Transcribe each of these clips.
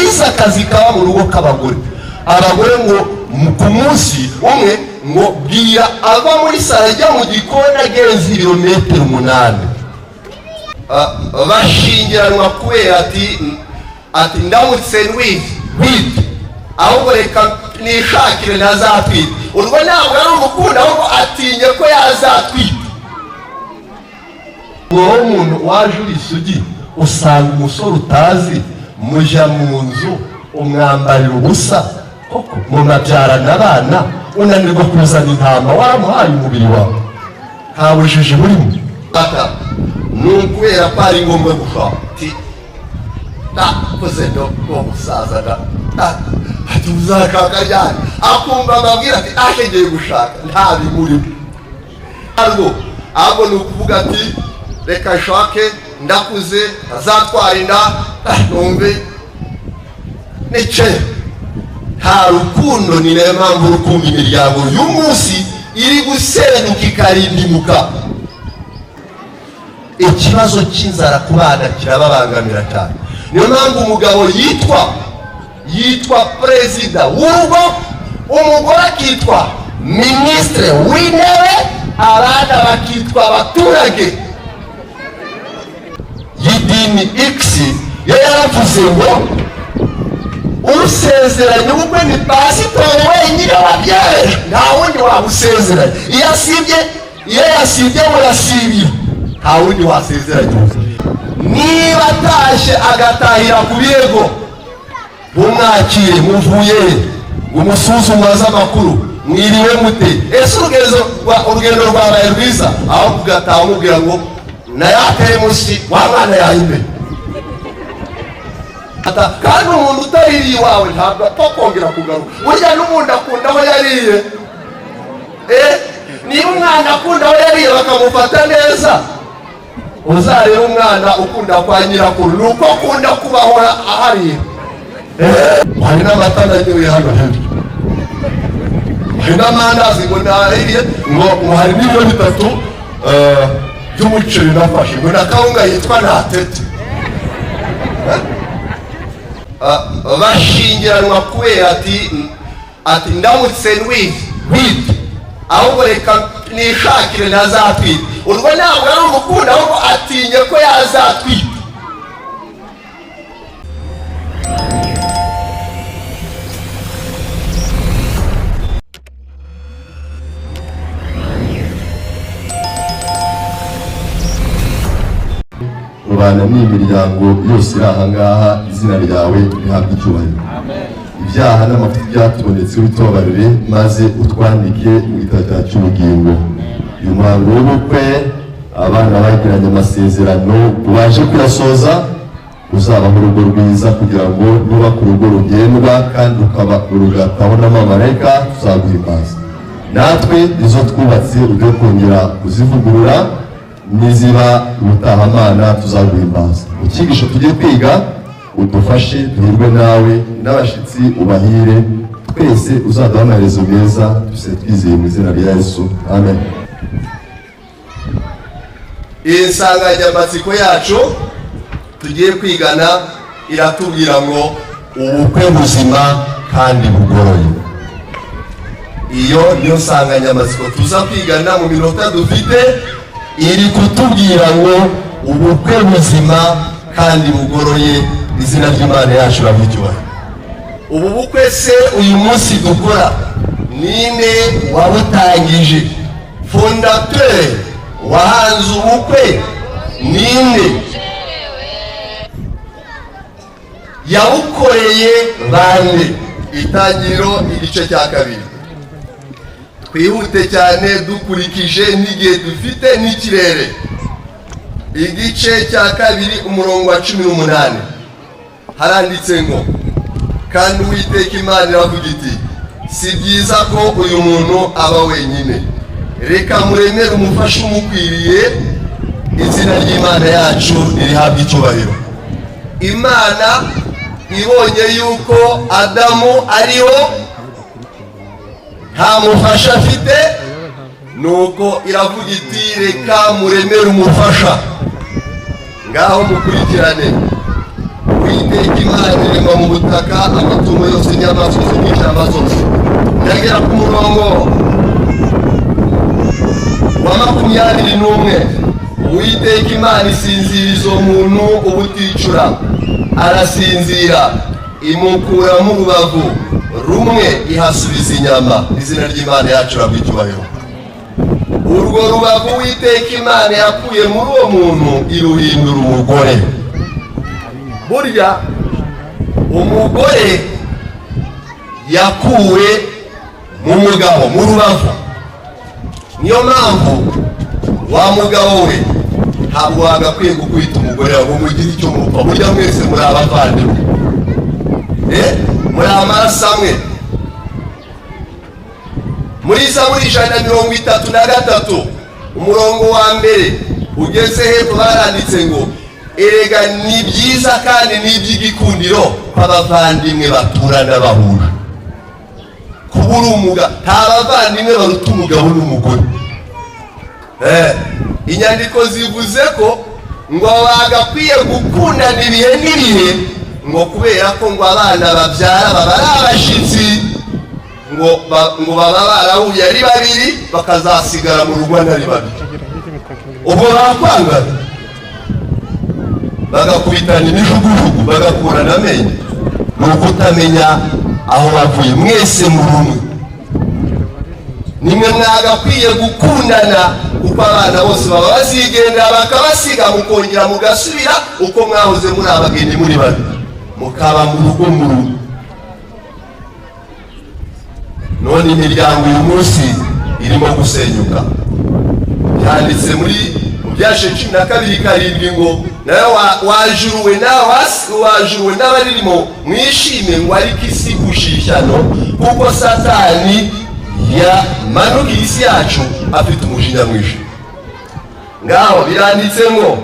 Wize akazi kaba mu rugo k'abagore. Abagore ngo ku munsi umwe ngo bwira ava muri salo ajya mu gikoni agenza ibirometero 8. Bashyingiranwa kubera ati ndamutse ntwite, ahubwo reka nishakire ntazatwite. Urwo ntabwo ari urukundo, ahubwo atinye ko yazatwita. Wowe umuntu waje uri isugi, usanga umusore utazi, mujya mu nzu, umwambarira ubusa koko, munabyarana abana, unanirwa kuzana intama waramuhaye umubiri wawe. Nta bujiji burimo, ni ukubera ko ari ngombwa gushaka. Ati nakoze no uwo musaza ati uzashaka ryari? Akumva amabwira ati ashegeye gushaka, nta bimurimo. Ahubwo ni ukuvuga ati reka nshake, ndakuze, azatwara inda, numve nicaye. Nta rukundo. Ni nayo mpamvu urukundo imiryango y'umunsi iri gusenyuka ikarindimuka. Ikibazo cy'inzara ku bana kirababangamira cyane. Niyo mpamvu umugabo yitwa perezida w'urugo, umugore akitwa minisitiri w'intebe, abana bakitwa abaturage. Y'idini X yo yaravuze ngo usezeranye ubukwe ni pasitori wenyine wabyereje, nta wundi wabusezeranye. Iyo asibye, iyo yasibye murasibira, nta wundi wasezeranye. Niba atashye agatahira ku birego, mumwakire. Muvuye umusuzumaze amakuru, mwiriwe mute? Ese urugendo rwabaye rwiza? Aho kugataha umubwira ngo nayateremusi wa mwana yayimbere. Kandi umuntu utaririye iwawe ntabwo apfa kongera kugaruka. Burya n'umuntu akunda aho yariye. Niba umwana akunda aho yariye bakamufata neza, uzarebe umwana ukunda kwa nyirakuru, ni uko akunda kubahora ahariye. Hari n'amata nanyoye hano hepfo, hari n'amandazi ngo nariye, ngo hari n'ibiro 3 by'umuceri nafashe, ngo na kawunga yitwa natete. Bashyingiranwa kubera ati ndamutse ntwite, ahubwo reka nishakire ntazatwite. Urwo ntabwo ari urukundo, ahubwo atinye ko yazatwita. Rubana n'imiryango yose iri aha ngaha, izina ryawe rihabwe icyubahiro. Ibyaha n'amafuti byatubonetse bitubabarire, maze utwandike mu gitabo cy'ubugingo. Uyu muhango w'ubukwe abana bagiranye amasezerano ubashe kuyasoza, uzabaho urugo rwiza, kugira ngo nubake urugo rugendwa kandi rukaba rugataho n'amamarayika tuzaguhimbaza. Natwe izo twubatse ujye kongera kuzivugurura, niziba ubutahamana tuzaguhimbaza. Mu cyigisho tugiye kwiga udufashe duhirwe nawe, n'abashyitsi ubahire, twese uzaduha amaherezo meza. Tuse twizeye mu izina rya Yesu, amen. Iyi nsanganyamatsiko yacu tugiye kwigana iratubwira ngo ubukwe buzima kandi bugoroye. Iyo niyo nsanganyamatsiko tuza kwigana mu minota dufite. Iri kutubwira ngo ubukwe buzima kandi bugoroye. Izina ry'Imana yacu iravugiwe. Ubu bukwe se uyu munsi dukora, ninde wabutangije? Fondateur wahanze ubukwe ninde? Yabukoreye bande? Itangiriro igice cya 2. Twihute cyane dukurikije n'igihe dufite n'ikirere. Igice cya 2 umurongo wa 18 haranditse ngo: kandi Uwiteka Imana iravuga iti si byiza ko uyu muntu aba wenyine, reka muremere umufasha umukwiriye. Izina ry'Imana yacu ririhabwa icyubahiro. Imana ibonye yuko Adamu ariho nta mufasha afite, nuko iravuga iti reka muremere umufasha. Ngaho mukurikirane. Uwiteka Uwiteka Imana irema mu butaka amatungo yose n'inyamaswa zo mu ishyamba zose. Ndagera ku murongo wa 21. Uwiteka Imana isinziriza umuntu ubuticura, arasinzira, imukuramo urubavu rumwe, ihasubiza inyama. Izina ry'Imana yacu rihabwe icyubahiro. Urwo rubavu Uwiteka Imana yakuye muri uwo muntu iruhindura umugore. Burya umugore yakuwe mu mugabo, mu rubavu. Niyo mpamvu wa mugabo we ntabwo wagakwiye gukubita umugore wawe ngo mugire icyo mupfa. Burya mwese muri abavandimwe, muri amaraso amwe. Muri Zaburi 133, umurongo wa mbere ugeze hepfo, baranditse ngo: "Erega ni byiza kandi ni iby'igikundiro ko abavandimwe baturana bahura." Kuba uri umugabo, nta bavandimwe baruta umugabo n'umugore. Inyandiko zivuze ko ngo bagakwiye gukundana ibihe n'ibihe, ngo kubera ko ngo abana babyara baba ari abashyitsi, ngo baba barahuye ari babiri, bakazasigara mu rugo ari babiri. Ubwo bakwangana, bagakubitana imijugujugu, bagakurana amenyo, ni ukutamenya aho bavuye. Mwese mu rumwe, nimwe mwagakwiye gukundana, kuko abana bose baba bazigendera bakabasiga, mukongera mugasubira uko mwahoze muri abageni, muri babiri, mukaba mu rugo mu rugo. None imiryango uyu munsi irimo gusenyuka. Byanditse muri mu Byashe 12:7 ngo: "Nawe wajuruwe, nawe wajuruwe n'abaririmo, mwishime," ngo ariko isi igushije ishyano, kuko Satani yamanukiye isi yacu afite umujinya mwinshi. Ngaho biranditse ngo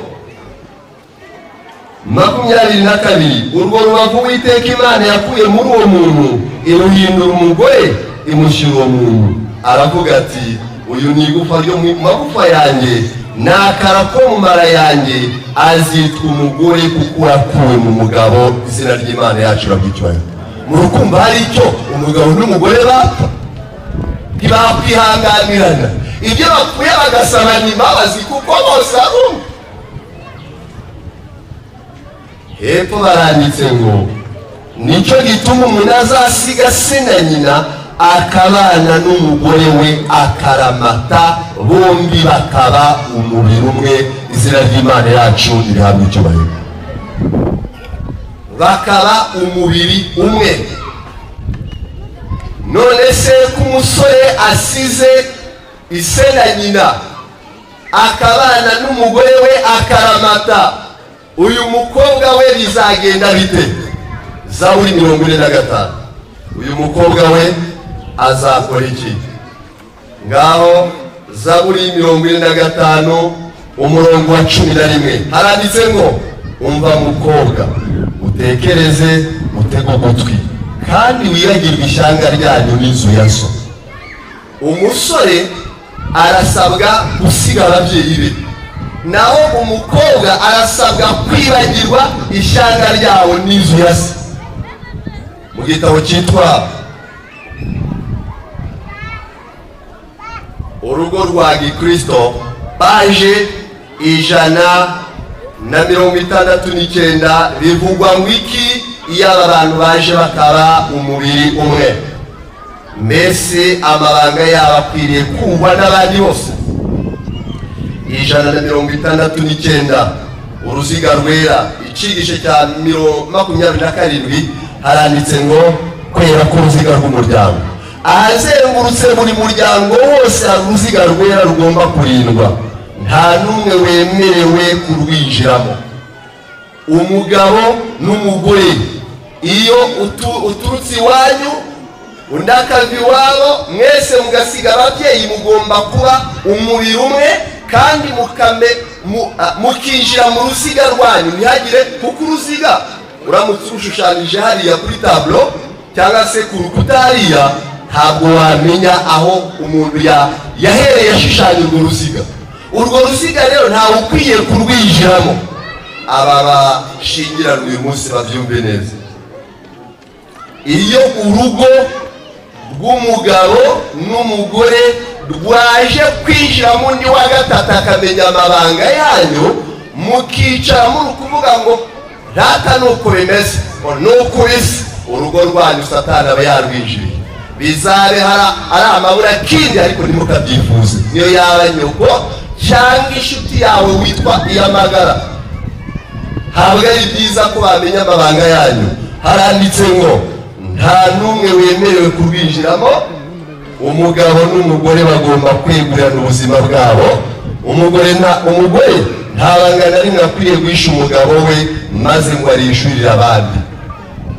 22: "Urwo rubavu Uwiteka Imana yakuye muri uwo muntu iruhindura umugore, imushyira uwo muntu. Aravuga ati: 'Uyu ni igufa ryo mu magufa yanjye, ni akara ko mu mara yanjye, azitwa umugore kuko yakuwe mu mugabo.'" Izina ry'Imana yacu iraby'icyubahiro. Mu rukumva hari icyo umugabo n'umugore bapfa? Ntibakwihanganirana ibyo bapfuye, bagasabana imbabazi, kuko bose ari umwe. Hepfo baranditse ngo: "Nicyo gituma umuntu azasiga se na nyina, akabana n'umugore we akaramata, bombi bakaba umubiri umwe." Izina ry'Imana yacu rihabwa icyubahiro. Bakaba umubiri umwe. None se ko umusore asize ise na nyina, akabana n'umugore we akaramata, uyu mukobwa we bizagenda bite? Zaburi 45. Uyu mukobwa we azakora iki? Ngaho Zaburi 45, umurongo wa 11, haranditse ngo: "Umva mukobwa, utekereze, utege ugutwi, kandi wibagirwe ishyanga ryanyu n'inzu ya so." Umusore arasabwa gusiga ababyeyi be, naho umukobwa arasabwa kwibagirwa ishyanga ryawo n'inzu ya se. Mu gitabo cyitwa Urugo rwa Gikristo, paje 169, bivugwa ngo iki iyo aba bantu baje bakaba umubiri umwe? Mbese amabanga yabo akwiriye kumvwa n'abandi bose? 169, uruziga rwera, icigisho cya 27, haranditse ngo: "Kwera k'uruziga rw'umuryango." Ahazengurutse buri muryango wose hari uruziga rwera rugomba kurindwa, nta n'umwe wemerewe kurwinjiramo. Umugabo n'umugore, iyo uturutse iwanyu, undi akava iwabo, mwese mugasiga ababyeyi, mugomba kuba umubiri umwe, kandi mukinjira mu ruziga rwanyu, ntihagire, kuko uruziga uramutse urushushanyije hariya kuri tableau cyangwa se ku rukuta hariya, ntabwo wamenya aho umuntu yahereye ashushanya urwo ruziga. Urwo ruziga rero ntawe ukwiye kurwinjiramo. Aba bashyingiranwe uyu munsi babyumve neza. Iyo urugo rw'umugabo n'umugore rwaje kwinjiramo undi wa gatatu akamenya amabanga yanyu, mukicara muri kuvuga ngo rata nuko bimeze, ngo nuko bisa, urugo rwanyu Satani aba yarwinjiriye. Bizabe ari amaburakindi, ariko ntimukabyifuze, niyo yaba nyoko cyangwa inshuti yawe witwa iyamagara. Ntabwo ari byiza ko bamenya amabanga yanyu. Haranditse ngo nta n'umwe wemerewe kurwinjiramo. Umugabo n'umugore bagomba kwegurirana ubuzima bwabo. Umugore nta banga na rimwe akwiriye guhisha umugabo we maze ngo arishurire abandi,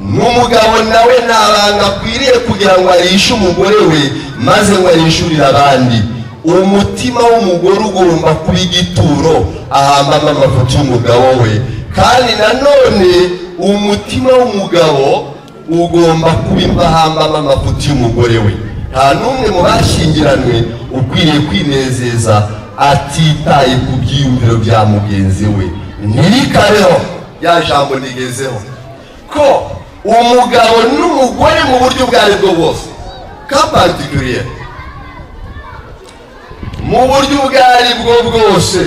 n'umugabo nawe nta banga akwiriye kugira ngo arishe umugore we maze ngo arishurire abandi. Umutima w'umugore ugomba kuba igituro ahambamo amafoto y'umugabo we, kandi nanone umutima w'umugabo ugomba kuba imva ahambamo amafoto y'umugore we. Nta n'umwe mu bashyingiranwe ukwiriye kwinezeza atitaye ku byiyumviro bya mugenzi we. Ntirikabeho, ya jambo nigezeho, ko umugabo n'umugore mu buryo ubwo ari bwo bwose, cas particulier, mu buryo ubwo ari bwo bwose,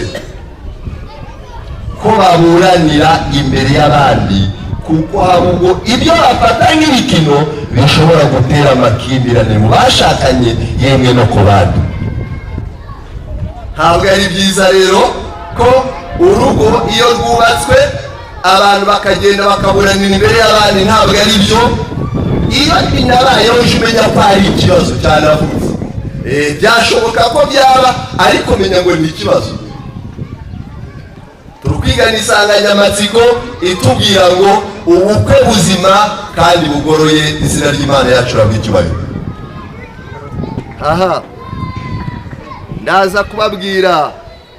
ko baburanira imbere y'abandi, kuko hari ubwo ibyo bafata nk'imikino bishobora gutera amakimbirane mu bashakanye, yemwe no ku bandi. Ntabwo ari byiza rero ko urugo iyo rwubatswe abantu bakagenda bakaburanira imbere y'abandi. Ntabwo ari byo. Iyo binabayeho, uje umenya ko hari ikibazo cyanavutse. Byashoboka ko byaba, ariko menya ngo ni ikibazo. Turi kwigana insanganyamatsiko itubwira ngo ubukwe buzima kandi bugoroye. Izina ry'Imana yacu rihabwe icyubahiro. Aha ndaza kubabwira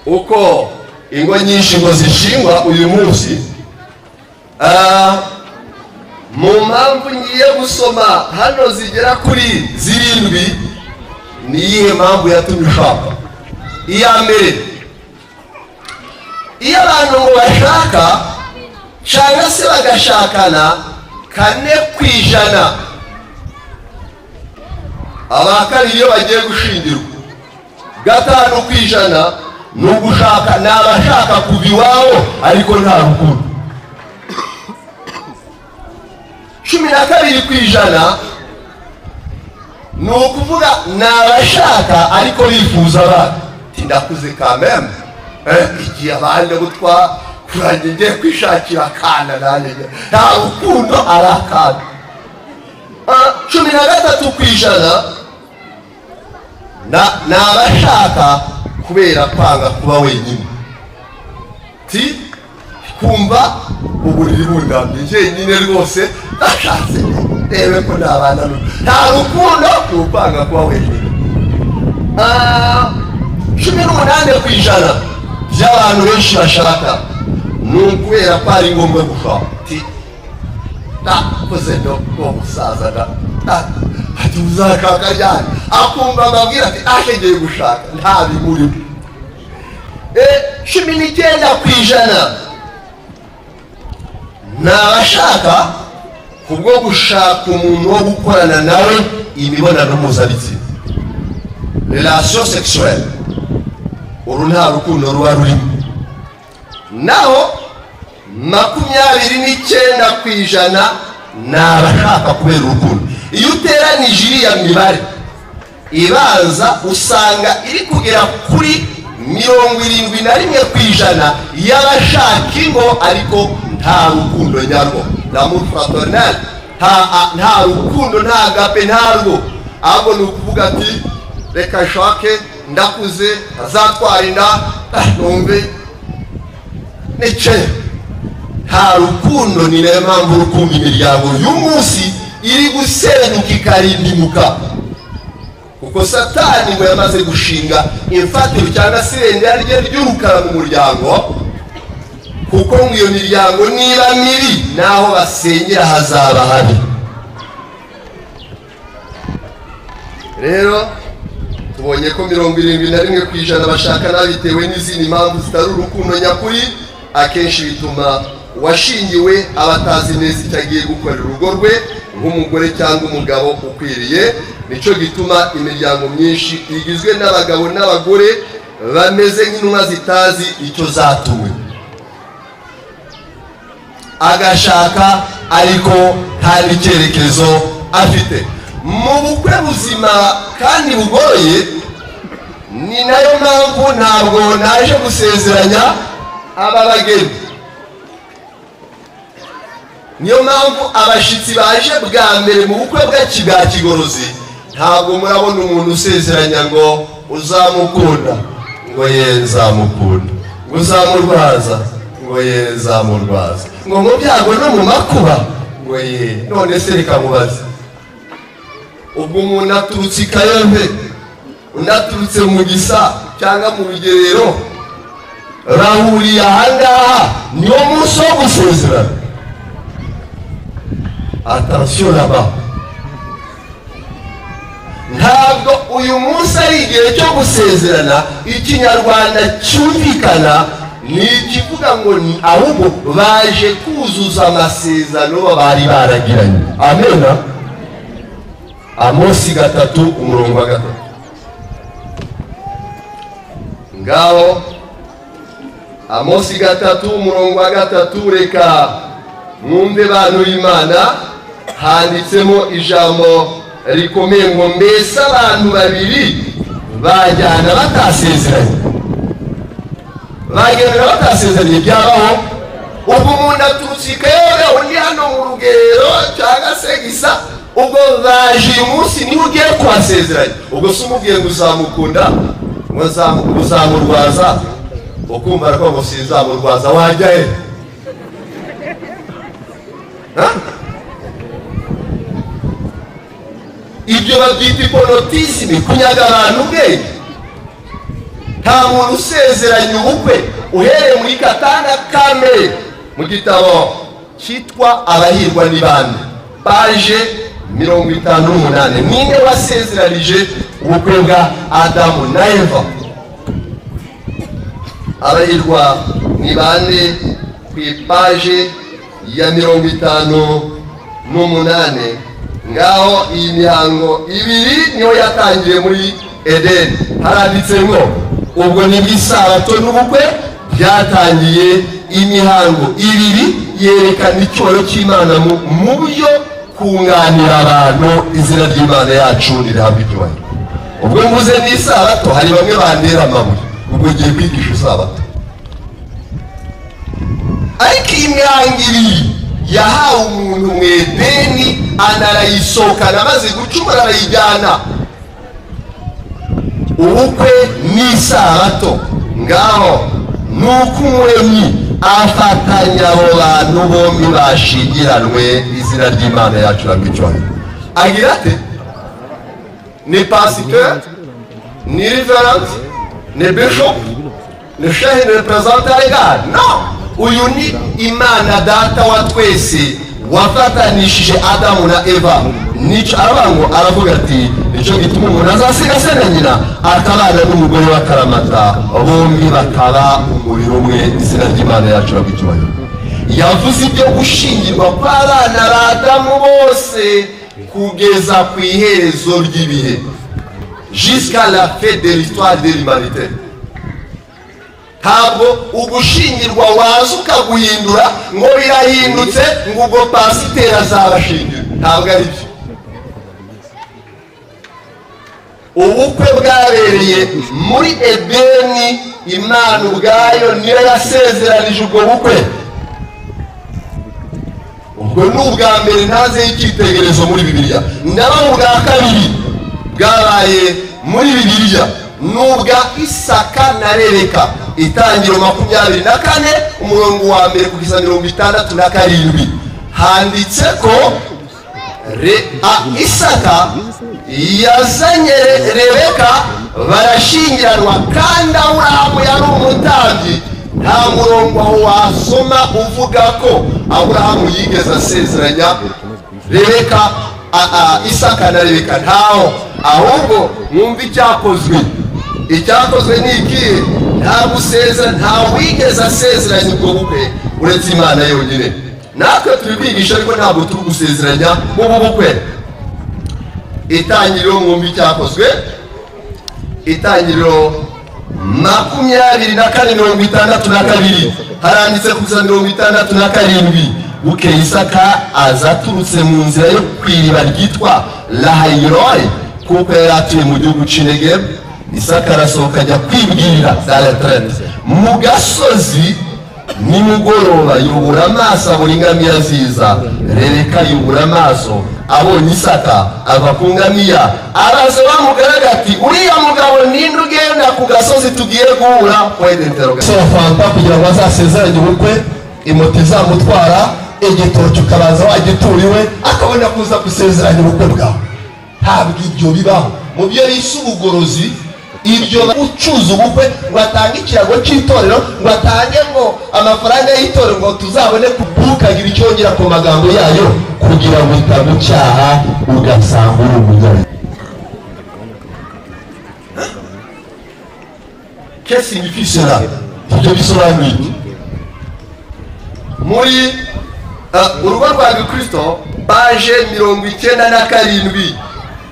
uko ingo nyinshi ngo zishingwa uyu munsi. Mu mpamvu ngiye gusoma hano zigera kuri zirindwi, ni iyihe mpamvu yatumye ushaka? Iya mbere, iyo abantu ngo bashaka cyangwa se bagashakana, 4%. Aba kabiri, iyo bagiye gushingirwa, 5% ni ugushaka, ni abashaka kuva iwabo ariko nta rukundo. 12% ni ukuvuga ni abashaka ariko bifuza abana. Ati ndakuze kameme, igihe abandi gutwa kurangiye, ngiye kwishakira akana nanjye, nta rukundo, ari akana. 13% ni abashaka kubera kwanga kuba wenyine, ti kumva uburiri bundamye njyenyine rwose, nashatse rebe ko nabana nta rukundo, ni ukwanga kuba wenyine. 18% by'abantu benshi bashaka ni ukubera ko ari ngombwa gushaka. Ti nakoze ndo uwo musaza da ati uzashaka ryari? Akumva amabwira ati aje ngiye gushaka, nta bimurimo. 19% ni abashaka kubwo gushaka umuntu wo gukorana nawe imibonano mpuzabitsina, relation sexuelle. Uru nta rukundo ruba rurimo. Naho 29% ni abashaka kubera urukundo. Iyo uteranije iriya mibare ibanza, usanga iri kugera kuri 71% y'abashaka ingo ariko nta rukundo nyarwo, l'amour fraternel, nta rukundo, nta agape, ntarwo, ahubwo ni ukuvuga ati reka nshake, ndakuze, azatwara inda, numve nicaye, nta rukundo. Ni nayo mpamvu urukundo imiryango y'umunsi iri gusenyuka ikarindimuka, kuko Satani ngo yamaze gushinga imfatiro cyangwa se ibendera rye ry'urukara mu muryango, kuko ngo iyo miryango niba mibi, n'aho basengera hazaba habi. Rero tubonye ko 71% bashaka bitewe n'izindi mpamvu zitari urukundo nyakuri. Akenshi bituma uwashingiwe aba atazi neza icyo agiye gukorera urugo rwe nk'umugore cyangwa umugabo ukwiriye. Nicyo gituma imiryango myinshi igizwe n'abagabo n'abagore bameze nk'intumwa zitazi icyo zatuwe. Agashaka ariko nta n'icyerekezo afite mu bukwe buzima kandi bugoye. Ni nayo mpamvu ntabwo naje gusezeranya aba bageni. Niyo mpamvu abashyitsi baje bwa mbere mu bukwe bwa kigorozi, ntabwo murabona umuntu usezeranya ngo uzamukunda, ngo ye nzamukunda, ngo uzamurwaza, ngo ye nzamurwaza, ngo mu byago no mu makuba, ngo ye. None se reka mubaze, ubwo umuntu aturutse i Kayove, undi aturutse mu Gisa cyangwa mu Rugerero, bahuriye ahangaha, niwo munsi wo gusezerana? Attention là-bas, ntabwo uyu munsi ari igihe cyo gusezerana. Ikinyarwanda cyumvikana ni ikivuga ngo ahubwo baje kuzuza amasezerano bari baragiranye. Amena. Amosi 3, umurongo wa 3. Ngaho Amosi 3, umurongo wa 3. Reka mwumve, bantu b'Imana. Handitsemo ijambo rikomeye ngo: "Mbese abantu babiri bajyana batasezeranye? Bagendera batasezeranye, byabaho?" Ubwo umuntu aturutse i Kayove, undi hano mu Rugerero cyangwa se Gisa, ubwo baje uyu munsi, niba ugiye kuhasezeranya, ubwo se umubwiye ngo uzamukunda, ngo uzamurwaza, ukumva ariko ngo sinzamurwaza, wajya he? Ha? Ibyo babyita hypnotisme, kunyaga abantu ubwenge. Nta muntu usezeranya ubukwe. Uhereye muri katana ka mbere mu gitabo cyitwa "Abahirwa ni bande", page 58, ninde wasezeranije ubukwe bwa Adamu na Eva? "Abahirwa ni bande", ku ipaje ya 58. Ngaho iyi mihango ibiri niyo yatangiye muri Edeni. Haranditse ngo ubwo nibwo isabato n'ubukwe byatangiye. Imihango ibiri yerekana icyubahiro cy'Imana mu byo kunganira abantu. Izina ry'Imana yacu ririhabwa icyubahiro. Ubwo mvuze n'isabato, hari bamwe bandera amabuye, ubwo ngiye kwigisha isabato. Ariko iyi mihango ibiri yahawe umuntu mu Edeni, anarayisohokana amaze gucumura, arayijyana, ubukwe n'isabato. Ngaho ni uko Umuremyi afatanya abo bantu bombi bashingiranwe. Izina ry'Imana yacu icyubahiro. Agira ate? Ni pasteur, ni reverend, ni bishop, ni shehe, ni représentant légal? No, uyu ni Imana Data wa twese wafatanishije Adamu na Eva. Nicyo aravuga ngo, aravuga ati: "Nicyo gituma umuntu azasiga se na nyina, akabana n'umugore w'akaramata, bombi bakaba umubiri umwe." Izina ry'Imana yacu icyubahiro. Yavuze ibyo gushingirwa kw'abana ba Adamu bose kugeza ku iherezo ry'ibihe, jusqu'à la fin de l'histoire de l'humanité. Ntabwo ugushingirwa waza ukaguhindura ngo birahindutse, ngo ubwo pasiteri azabashingira. Ntabwo ari byo. Ubukwe bwabereye muri Edeni, Imana ubwayo niyo yasezeranije ubwo bukwe. Ubwo ni ubwa mbere ntazeho icyitegererezo muri Bibiliya. Ndaba ubwa kabiri bwabaye muri Bibiliya ni ubwa Isaka na Rebeka. Itangiro 24, umurongo wa 1 kugeza 67, handitse ko Isaka yazanye Rebeka barashyingiranwa, kandi Aburahamu yari umutambyi. Nta murongo aho wasoma uvuga ko Aburahamu yigeze asezeranya Rebeka, Isaka na Rebeka. Ntaho. Ahubwo mwumve icyakozwe. Icyakozwe ni ikihe? Nta gusezera, nta wigeze asezeranya ubwo bukwe uretse Imana yonyine. Natwe turi kwigisha, ariko ntabwo turi gusezeranya ubu bukwe. Itangiriro, mwumva icyakozwe, Itangiriro 24 62, haranditse kugeza 67: "Bukeye Isaka aza aturutse mu nzira yo ku iriba ryitwa Lahayirori, kuko yari atuye mu gihugu cy'i Negebu. Isaka arasohoka ajya kwibwirira za retraite mu gasozi. Nimugoroba yubura amaso, abona ingamiya ziza. Rebeka yubura amaso, abonye Isaka, ava ku ngamiya, araza bamugaraga ati: 'Uriya mugabo ninde ugenda ku gasozi tugiye guhura?' Point d'interrogation." Fanta kugira ngo azasezeranye ubukwe, imoto izamutwara, igitoki ukabanza wagitura iwe, akabona kuza gusezeranya ubukwe bwawe. Ntabwo ibyo bibaho mu byo bise ubugorozi. Ibyo ucuza ubukwe ngo atange ikirago cy'itorero, ngo atange ngo amafaranga y'itorero, ngo tuzabone kukagira icyo yongera ku magambo yayo kugira ngo itamucyaha, ugasanga uri umunyabyaha. Qu'est-ce signifie cela? Ibyo bisobanuye iki? Muri Urugo rwa Gikristo, page 97,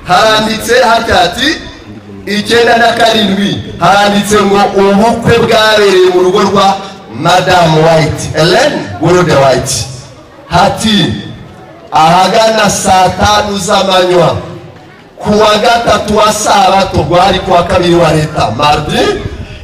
haranditse hatya ati, 97, haranditse ngo: "Ubukwe bwabereye mu rugo rwa Madamu White, Ellen Gorde White." Hati: "Ahagana saa 5 z'amanywa ku wa gatatu wa sabato," rwari ku wa kabiri wa leta, mardi,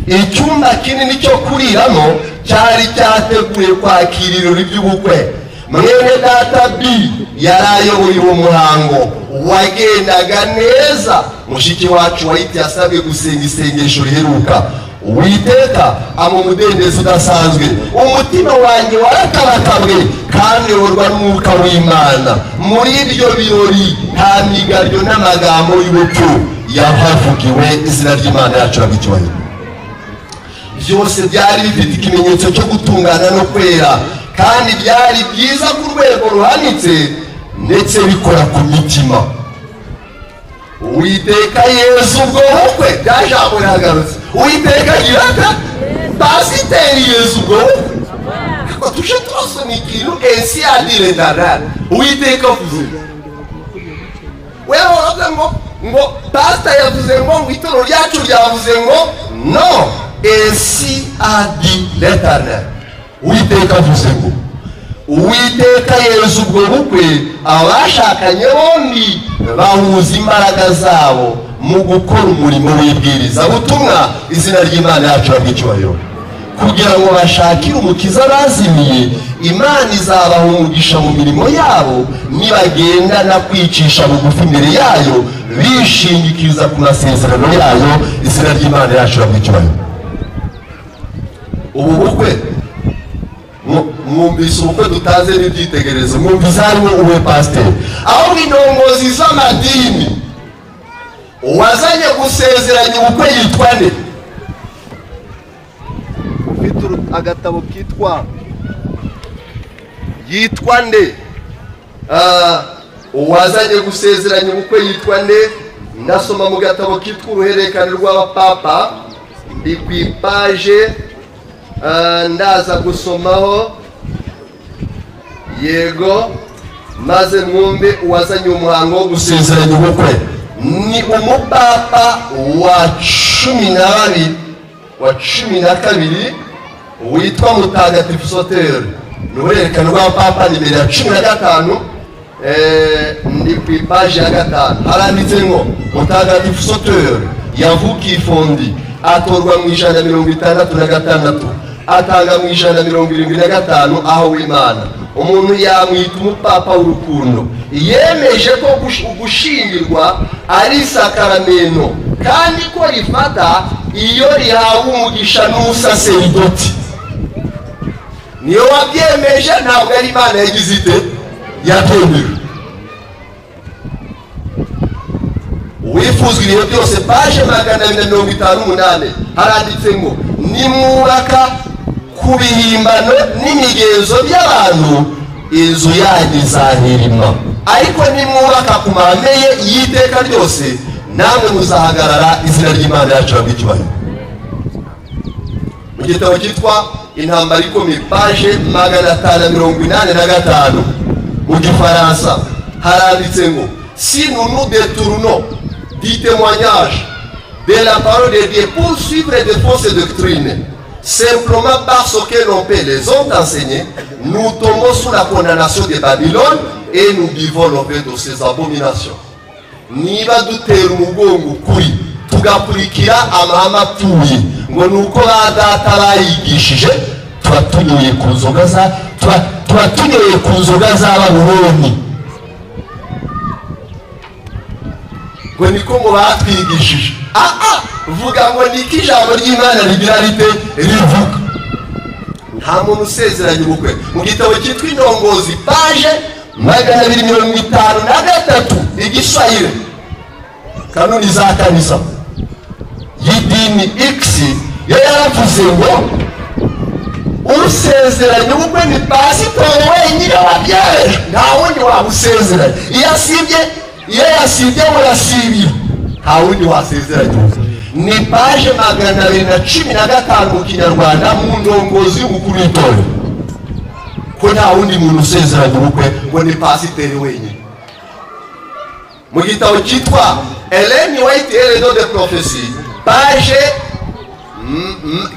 "icyumba kinini cyo kuriramo cyari cyateguye kwakira ibirori by'ubukwe. Mwene data B yari ayoboye uwo muhango, wagendaga neza. Mushiki wacu White yasabwe gusenga isengesho riheruka. Uwiteka ama umudendezo udasanzwe. Umutima wanjye warakabakabwe kandi uyoborwa n'Umwuka w'Imana. Muri ibyo birori nta migaryo n'amagambo y'urupfu yahavugiwe. Izina ry'Imana yacu icyubahiro. Byose byari bifite ikimenyetso cyo gutungana no kwera, kandi byari byiza ku rwego ruhanitse, ndetse bikora ku mitima. Uwiteka yezu ubwo bukwe." Bya jambo riragarutse. Uwiteka agira ata pasiteri yezu ubwo bukwe. Ariko tuje turasoma ikintu, ainsi a dit l'Éternel, Uwiteka avuze. Wewe uravuga ngo pasita yavuze, ngo itorero ryacu ryavuze, ngo no, ainsi a dit l'Éternel, Uwiteka avuze ngo: "Uwiteka yezu ubwo bukwe. Abashakanye bombi bahuza imbaraga zabo mu gukora umurimo w'ibwirizabutumwa." Izina ry'Imana yacu icyubahiro. "Kugira ngo bashakire Umukiza bazimiye. Imana izabaha umugisha mu mirimo yabo nibagendana kwicisha bugufi imbere yayo, bishingikiriza ku masezerano yayo." Izina ry'Imana yacu icyubahiro. Ubu bukwe mwumvise, ubukwe dutanze n'ibyitegererezo, mwumvise harimo uwe pasiteri, ahubwo indongozi z'amadini. Uwazanye gusezeranya ubukwe yitwa nde? Ufite agatabo kitwa, yitwa nde? Uwazanye gusezeranya ubukwe yitwa nde? Ndasoma mu gatabo kitwa Uruhererekane rw'Abapapa, ndi ku ipaje, ndaza gusomaho, yego, maze mwumve uwazanye umuhango wo gusezeranya ubukwe. Ni umupapa wa 12, wa 12, witwa Mutagatifu Soteri. Ni Uruhererekane rw'Abapapa, nimero ya 15, ndi ku ipaji ya 5. Haranditse ngo: "Mutagatifu Soteri yavukiye i Fondi, atorwa mu 166, atanga mu 175 aho w'Imana. Umuntu yamwita umupapa w'urukundo. Yemeje ko ugushingirwa ari isakaramento, kandi ko rifata iyo rihawe umugisha n'umusaseridoti." Niyo wabyemeje, ntabwo ari Imana yagize ite, yabyemeye. Uwifuzwa ibihe byose, page 258, haranditse ngo: "Nimwubaka ku bihimbano n'imigenzo by'abantu, inzu yanyu izahirima, ariko nimwubaka ku mahame ye y'iteka ryose, namwe muzahagarara." Izina ry'Imana yacu icyubahiro. Mu gitabo cyitwa Intambara Ikomeye, page 585 mu Gifaransa, haranditse ngo: "Si nous nous détournons du témoignage de la parole de Dieu pour suivre de fausses doctrines, simplement parce que nos pères les ont enseignées, nous tombons sous la condamnation de Babylone et nous buvons le vin de ses abominations." Niba dutera umugongo ukuri, tugakurikira amahame apfuye ngo ni uko ba data bayigishije, tuba tunyoye ku nzoga za tuba tunyoye ku nzoga za Babuloni, ngo niko ngo batwigishije. Aha vuga ngo niko ijambo ry'Imana rigira rite? Rivuga. Nta muntu usezeranya ubukwe. Mu gitabo cyitwa Indongozi, page 253 Igiswahili, kanuni za kanisa y'idini X, yo yaravuze ngo usezeranye ubukwe ni pasitori wenyine wabyereje, nta wundi wabusezeranye. Iyo asibye, iyo yasibye, murasibira, nta wundi wasezeranye ubukwe. Ni page 215 mu Kinyarwanda, mu ndongozi y'umukuru w'itorero, ko nta wundi muntu usezeranya ubukwe, ngo ni pasiteri wenyine. Mu gitabo cyitwa Ellen White et le don de prophétie, page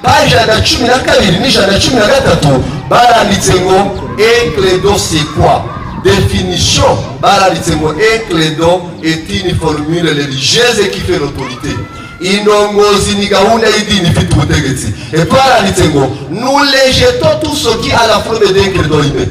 112 n'113, baranditse ngo: "Un credo, c'est quoi? Définition." Baranditse ngo: "Un credo est une formule religieuse qui fait l'autorité." Indongozi ni gahunda y'idini ifite ubutegetsi. Hepfo baranditse ngo: "Nous rejetons tout ce qui a la forme d'un credo humain."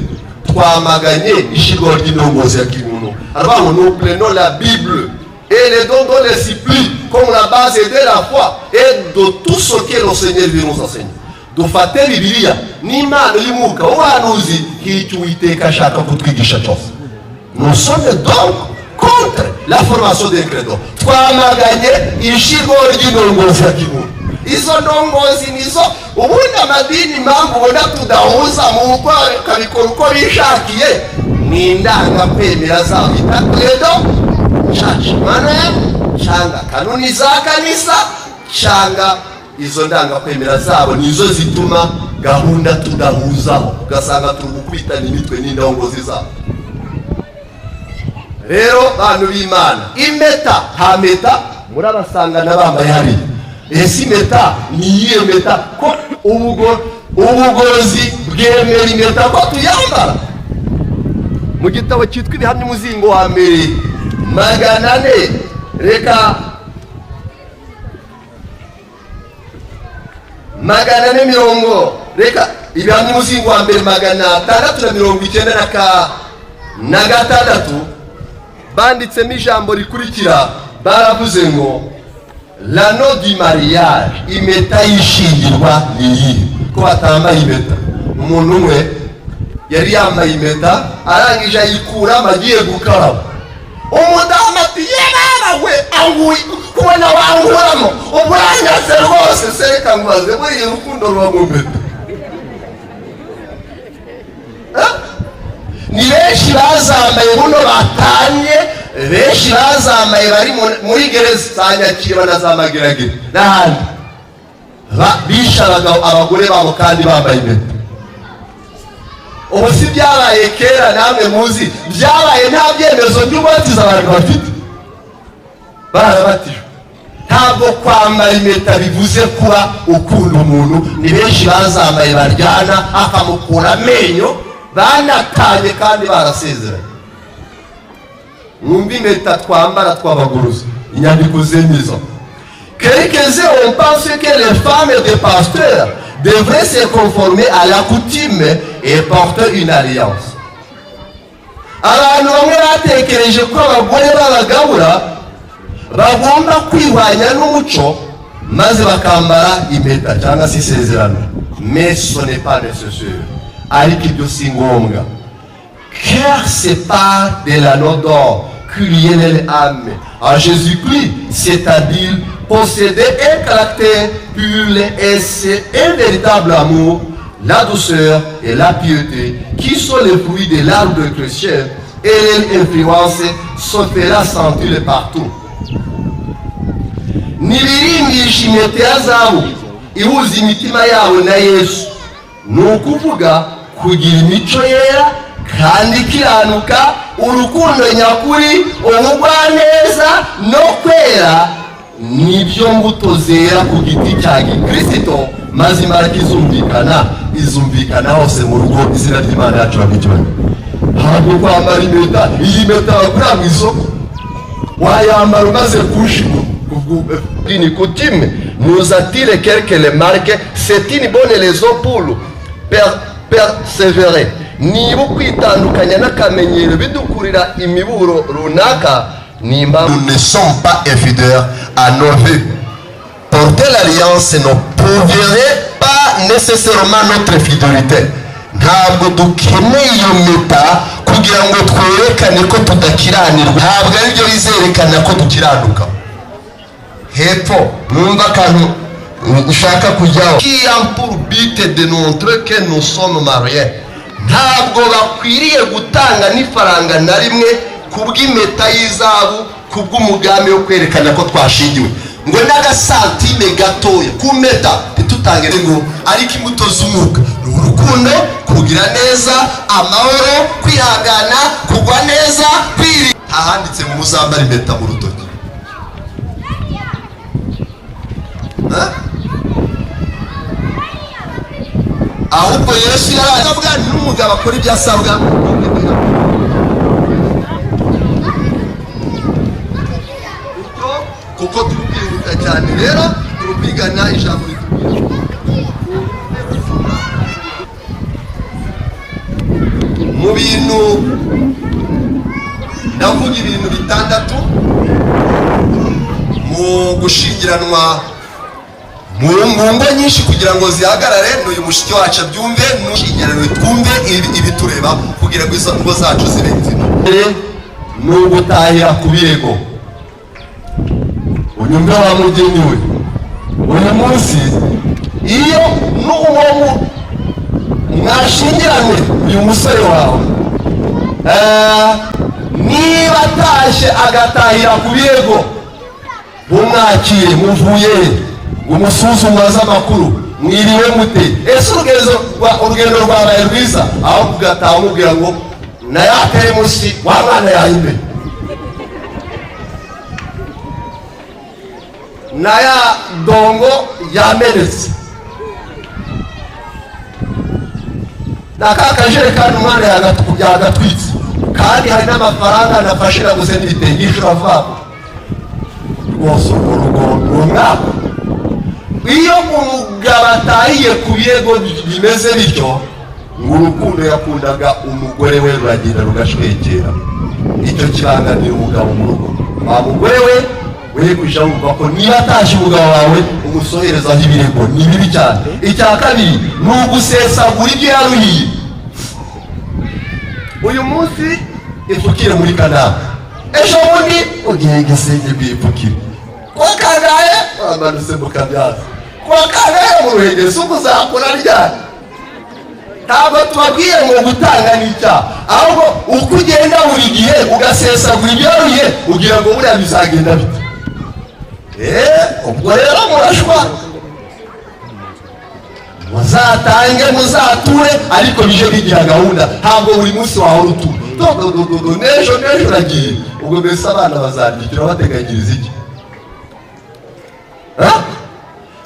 Twamaganye ishyirwaho ry'indongozi ya kimuntu. Aravuga ngo: "Nous prenons la Bible et les dons de l'esprit comme la base de la foi et de tout ce que le Seigneur veut nous enseigner." Dufate Bibiliya n'impano y'umwuka w'ubuhanuzi nk'icyo Uwiteka ashaka kutwigisha cyose. Nous sommes donc contre la formation des credo. Twamaganye ishyirwaho ry'indongozi ya kimuntu. Izo ndongozi nizo ubundi amadini, impamvu ubona tudahuza mu bakabikora uko bishakiye, ni indangakwemera zabo bita credo, church manual cyangwa kanuni za kanisa, cyangwa izo ndangakwemera zabo, nizo zituma gahunda tudahuzaho, ugasanga turi gukubitana imitwe n'indongozi zabo. Rero bantu b'Imana, impeta, nta mpeta murabasanga n'abambaye hariya. Ese impeta ni iyihe mpeta, ko ubugorozi bwemera impeta ko tuyambara? Mu gitabo cyitwa Ibihamya, umuzingo wa mbere, 400, reka, 400, reka, Ibihamya, umuzingo wa mbere, 696, banditsemo ijambo rikurikira. Baravuze ngo: "L'anneau du mariage", impeta y'ishingirwa ni iyihe, ko batambaye impeta? Umuntu umwe yari yambaye impeta, arangije ayikuramo agiye gukaraba. Umudamu ati: "Yewe we, anguye kubona wankuramo, uburangaze rwose." Se reka nkubaze, buriya urukundo ruba mu mpeta? Eh? Ni benshi bazambaye buno batanye, benshi bazambaye bari muri gereza za Nyakiriba na za Mageragere n'ahandi. Bishe abagabo, abagore babo, kandi bambaye impeta. Ubu si byabaye kera namwe muzi? Byabaye nta byemezo by'ububatizo abantu bafite, barabatijwe. Ntabwo kwambara impeta bivuze kuba ukunda umuntu. Ni benshi bazambaye baryana, akamukura amenyo, banatanye kandi barasezeranye. Mwumve impeta twambara tw'abagorozi, inyandiko zemeza. Quelques-uns ont pensé que les femmes des pasteurs devraient se conformer à la coutume et porter une alliance. Abantu bamwe batekereje ko abagore b'abagabura bagomba kwihwanya n'umuco, maze bakambara impeta cyangwa se isezerano. Mais ce n'est pas nécessaire, ariko ibyo si ngombwa, car c'est par de l'anneau d'or qui liait leur âme à Jésus-Christ, c'est-à-dire posséder un caractère pur et c'est un véritable amour, la douceur et la piété, qui sont les fruits de l'arbre chrétien, et leur influence se fera sentir partout. Ntibirimbisha impeta ya zahabu. Ihuza imitima yabo na Yesu, ni ukuvuga kugira imico yera kandi ikiranuka, urukundo nyakuri, ubugwaneza no kwera, nibyo mbuto zera ku giti cya gikirisito. Maze imbaraga izumvikana, izumvikana hose mu rugo. Izina ry'Imana yacu rakw'icyubahiro. Ntabwo kwambara impeta, iyi mpeta bagura mu isoko, wayambara umaze kushima. Une coutume nous attire quelques remarques, c'est une bonne raison pour persévérer. Niba ukwitandukanya n'akamenyero bidukurira imiburo runaka, nimba Nous ne sommes pas infidèles à nos vies. Porter l'alliance ne prouverait pas nécessairement notre fidélité. Ntabwo dukeneye iyo mpeta kugira ngo twerekane ko tudakiranirwa. Ntabwo aribyo bizerekana ko dukiranuka. Hepfo mwumva akantu nshaka kujyaho: qui a pour but de montrer que nous sommes mariés. Ntabwo bakwiriye gutanga n'ifaranga na rimwe kubw'impeta y'izahabu, kubw'umugambi wo kwerekana ko twashingiwe, ngo n'agasantime gatoya ku mpeta ntitutange. Ngo ariko imbuto z'umwuka ni urukundo, kugira neza, amahoro, kwihangana, kugwa neza, kwiri. Ahanditse ngo muzambare impeta mu rutoki. Ha? Ahubwo Yesu yarasabwa n'umugabo akora ibyo asabwa. Kuko turi kwihuta cyane rero, turi kwigana ijambo ritubwira mu bintu. Ndavuga ibintu bitandatu mu gushyingiranwa mu ngo nyinshi kugira ngo zihagarare. N'uyu mushiki wacu abyumve, n'ushyingiranwe twumve ibitureba kugira ngo izo ngo zacu zibe nzima. Ni ugutahira ku birego. Unyumve wa mugeni we, uyu munsi iyo n'uwo mwashyingiranywe, uyu musore wawe, niba atashye agatahira ku birego, mumwakire. Muvuye he? Ngo umusuzume amakuru: mwiriwe mute? Ese urugendo rwabaye rwiza? Aho kugataha umubwira ngo nayateye munsi wa mwana yawe na ya dongo yamenetse na ka kajerekani umwana yagatwitse, kandi hari n'amafaranga nafashe naguze n'ibitenge inshuro avamo. Rwose urwo rugo ni umwaka. Iyo umugabo atahiye ku birego bimeze bityo, ngo urukundo yakundaga umugore we ruragenda rugashwekera. Icyo kibangamira umugabo mu rugo. Wa mugore we, we kujya wumva ko niba atashye umugabo wawe umusoherezaho ibirego, ni bibi cyane. Icya kabiri ni ugusesagura ibyo yaruhiye. Uyu munsi ipfukire muri kanaka, ejo bundi ugiye Gisenyi bwipfukire, kuwa kangahe wamanutse mu Kabyaza, kuwa kangahe mu Ruhengeri. Si uzakora ryari? Ntabwo tubabwiye ngo gutanga ni icyaha, ahubwo uko ugenda buri gihe ugasesagura ibyo waruhiye, ugira ngo buriya bizagenda bite? Ubwo rero murashwa. Muzatange, muzature, ariko bije bigira gahunda. Ntabwo buri munsi wahora utura dododododo, n'ejo n'ejo uragiye. Ubwo mbese abana bazarya bateganyiriza iki? Ha?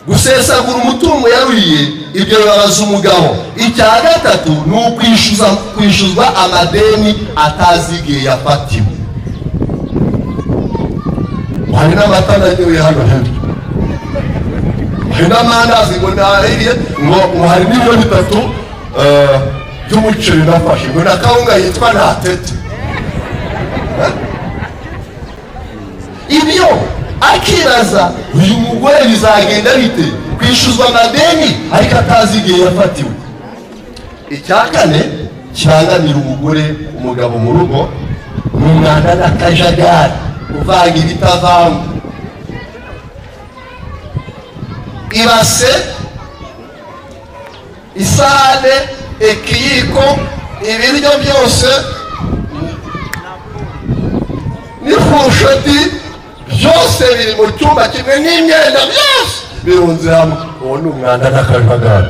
Gusesagura umutungo yaruhiye, ibyo bibabaza umugabo. Icya gatatu ni ukwishyuzwa amadeni atazi igihe yafatiwe. Hari n'amata nanyoye hano hepfo, hari n'amandazi ngo nahiriye, ngo hari n'ibiro 3 by'umuceri nafashe, ngo na kawunga yitwa Natete. Ibyo akibaza uyu mugore bizagenda bite, kwishyuzwa amadeni ariko atazi igihe yafatiwe. Icya kane kibangamira umugore, umugabo mu rugo, ni umwanda n'akajagari, uvanga ibitavangwa. Ibase, isahane, ikiyiko, ibiryo byose n'ifurusheti byose biri mu cyumba kimwe n'imyenda, byose birunze hamwe. Uwo ni umwanda n'akajagari.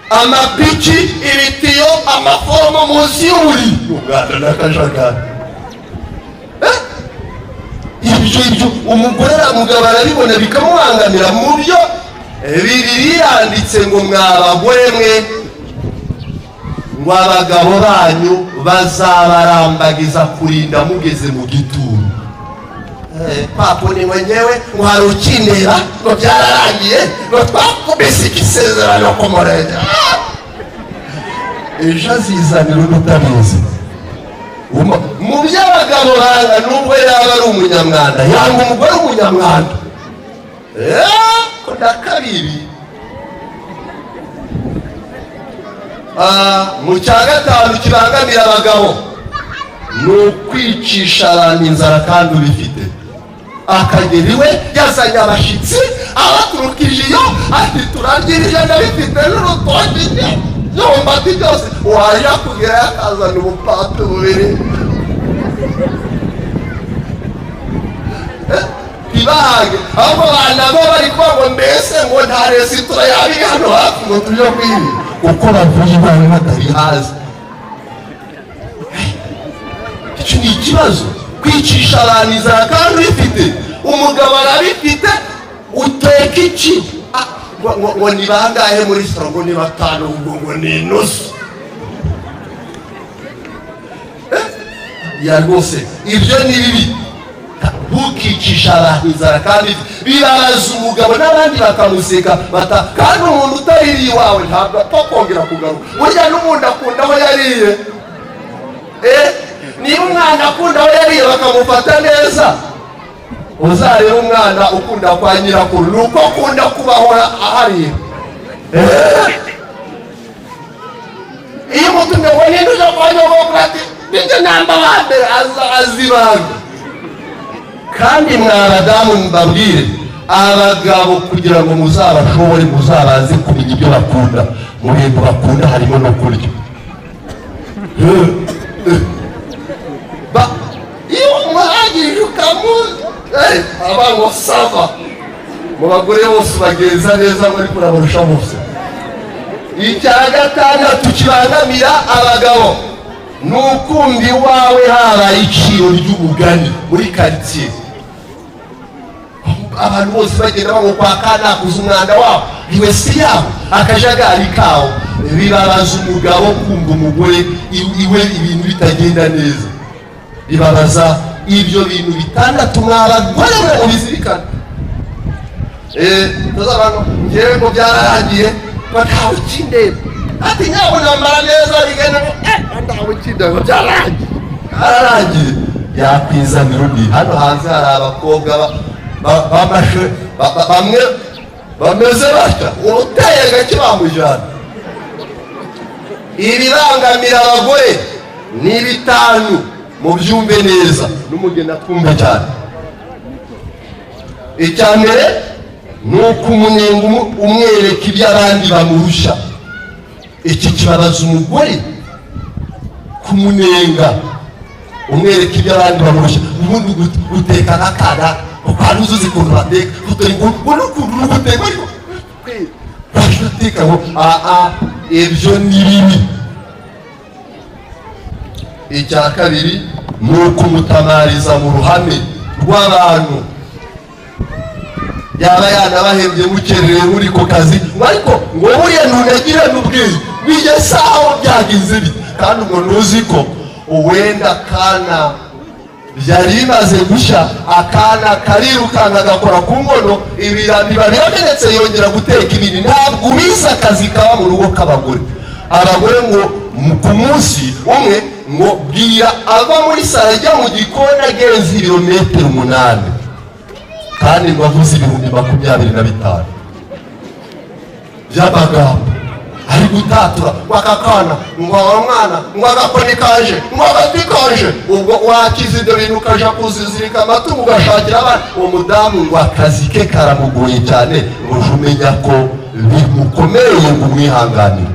Amapiki, ibitiyo, amaforomo munsi y'uburiri, ni umwanda n'akajagari. Ibyo umugore umugabo arabibona bikamubangamira. Mu byo Bibiliya yanditse ngo mwa bagore mwe, ngo abagabo banyu bazabarambagiza kurinda mugeze mu gituro. Papo ni mwenyewe ngo hari ukindeba, ngo byararangiye, ngo twakubise igisezerano ku murenge. Ejo azizanira undi utabizi. Mu by'abagabo banga, nubwo yaba ari umunyamwanda, yanga umugore w'umunyamwanda. Ko ndakabibi. Mu cya gatanu kibangamira abagabo ni ukwicisha abantu inzara kandi ubifite. Akagera iwe yazanye abashyitsi abaturukije iyo, ati turarya ibiryo ndabifite n'urutoki byumbati byose, wajya kugerayo akazana ubupati bubiri. Ntibahage ahubwo banabo bari kuvuga ngo mbese ngo nta resitora yaba iri hano hafi ngo tujye kwirira, uko bavuye iwawe batabihazi. Icyo ni ikibazo, kwicisha abantu inzara kandi ubifite. Umugabo arabifite, uteka iki? Ngo ni bangahe muri salo? Ngo ni batanu, ubwo ngo ni inusu. Ya rwose ibyo ni bibi, ntukicisha abantu inzara kandi bibabaza umugabo n'abandi bakamuseka bata. Kandi umuntu utaririye iwawe ntabwo apfa kongera kugaruka. Burya n'umuntu akunda aho yariye. Niba umwana akunda aho yariye bakamufata neza, uzarebe umwana ukunda kwa nyirakuru ni uko akunda kubahora ahariye. Iyo umutumye ngo ninde uje kwa nyogokuru, ati ninjye namba wa mbere, azibanga. Kandi mwa badamu mbabwire, abagabo kugira ngo muzabashobore muzabanze kumenya ibyo bakunda. Mu bintu bakunda harimo no kurya. Iyo umuhagije ukamu aba ngo sava mu bagore bose bagenza neza muri kurabarusha bose. Icya gatandatu kibangamira abagabo ni ukumva iwawe habaye iciro ry'ubugani muri karitsiye, abantu bose bagenda banywa kwa kanakuza umwanda wabo, iwe si yabo, akajagari kawo. Bibabaza umugabo kumva umugore iwe ibintu bitagenda neza, bibabaza. Ibyo bintu bitandatu mwa bagore mwe mubizirikane. Tuzabano ngewe ngo byararangiye, ngo ntawe ukindeba, ati nyabuna mara neza bigenda, ntawe ukindeba, ngo byararangiye, byararangiye. Yakwizanira undi. Hano hanze hari abakobwa bamashe bamwe bameze batya, uteye gake bamujyana. Ibibangamira abagore ni bitanu, mubyumve neza n'umugeni atwumve cyane. Icya mbere ni ukumunenga umwereka ibyo abandi bamurusha. Iki kibabaza umugore, kumunenga umwereka ibyo abandi bamurusha. Ubundi uteka nk'akana ukantu uzi ukuntu bateka, utari ngo ngo n'ukuntu uri guteka, ariko waje uteka ngo aa, ibyo ni bibi. Icya kabiri ni ukumutamariza mu ruhame rw'abantu, yaba yanabahembye mukererewe uri ku kazi, ngo ariko ngo buriya ntunagira n'ubwenge bigeze aho byagenze bite, kandi ngo ntuzi ko uwenda kana byari bimaze gushya, akana karirukanka gakora ku nkono, ibira biba biramenetse, yongera guteka ibindi. Ntabwo ubizi akazi kaba mu rugo k'abagore. Abagore ngo ku munsi umwe ngo bwira ava muri salo ajya mu gikoni agenza ibirometero 8, kandi ngo avuze 25,000 by'amagambo ari gutatura ngo aka kana, ngo aba mwana, ngo agakoni kaje, ngo agati kaje. Ubwo wakiza ibyo bintu ukaja kuzizirika amatungo ugashakira abana. Uwo mudamu ngo akazi ke karamugoye cyane, ngo uje umenya ko bimukomereye ngo umwihanganire.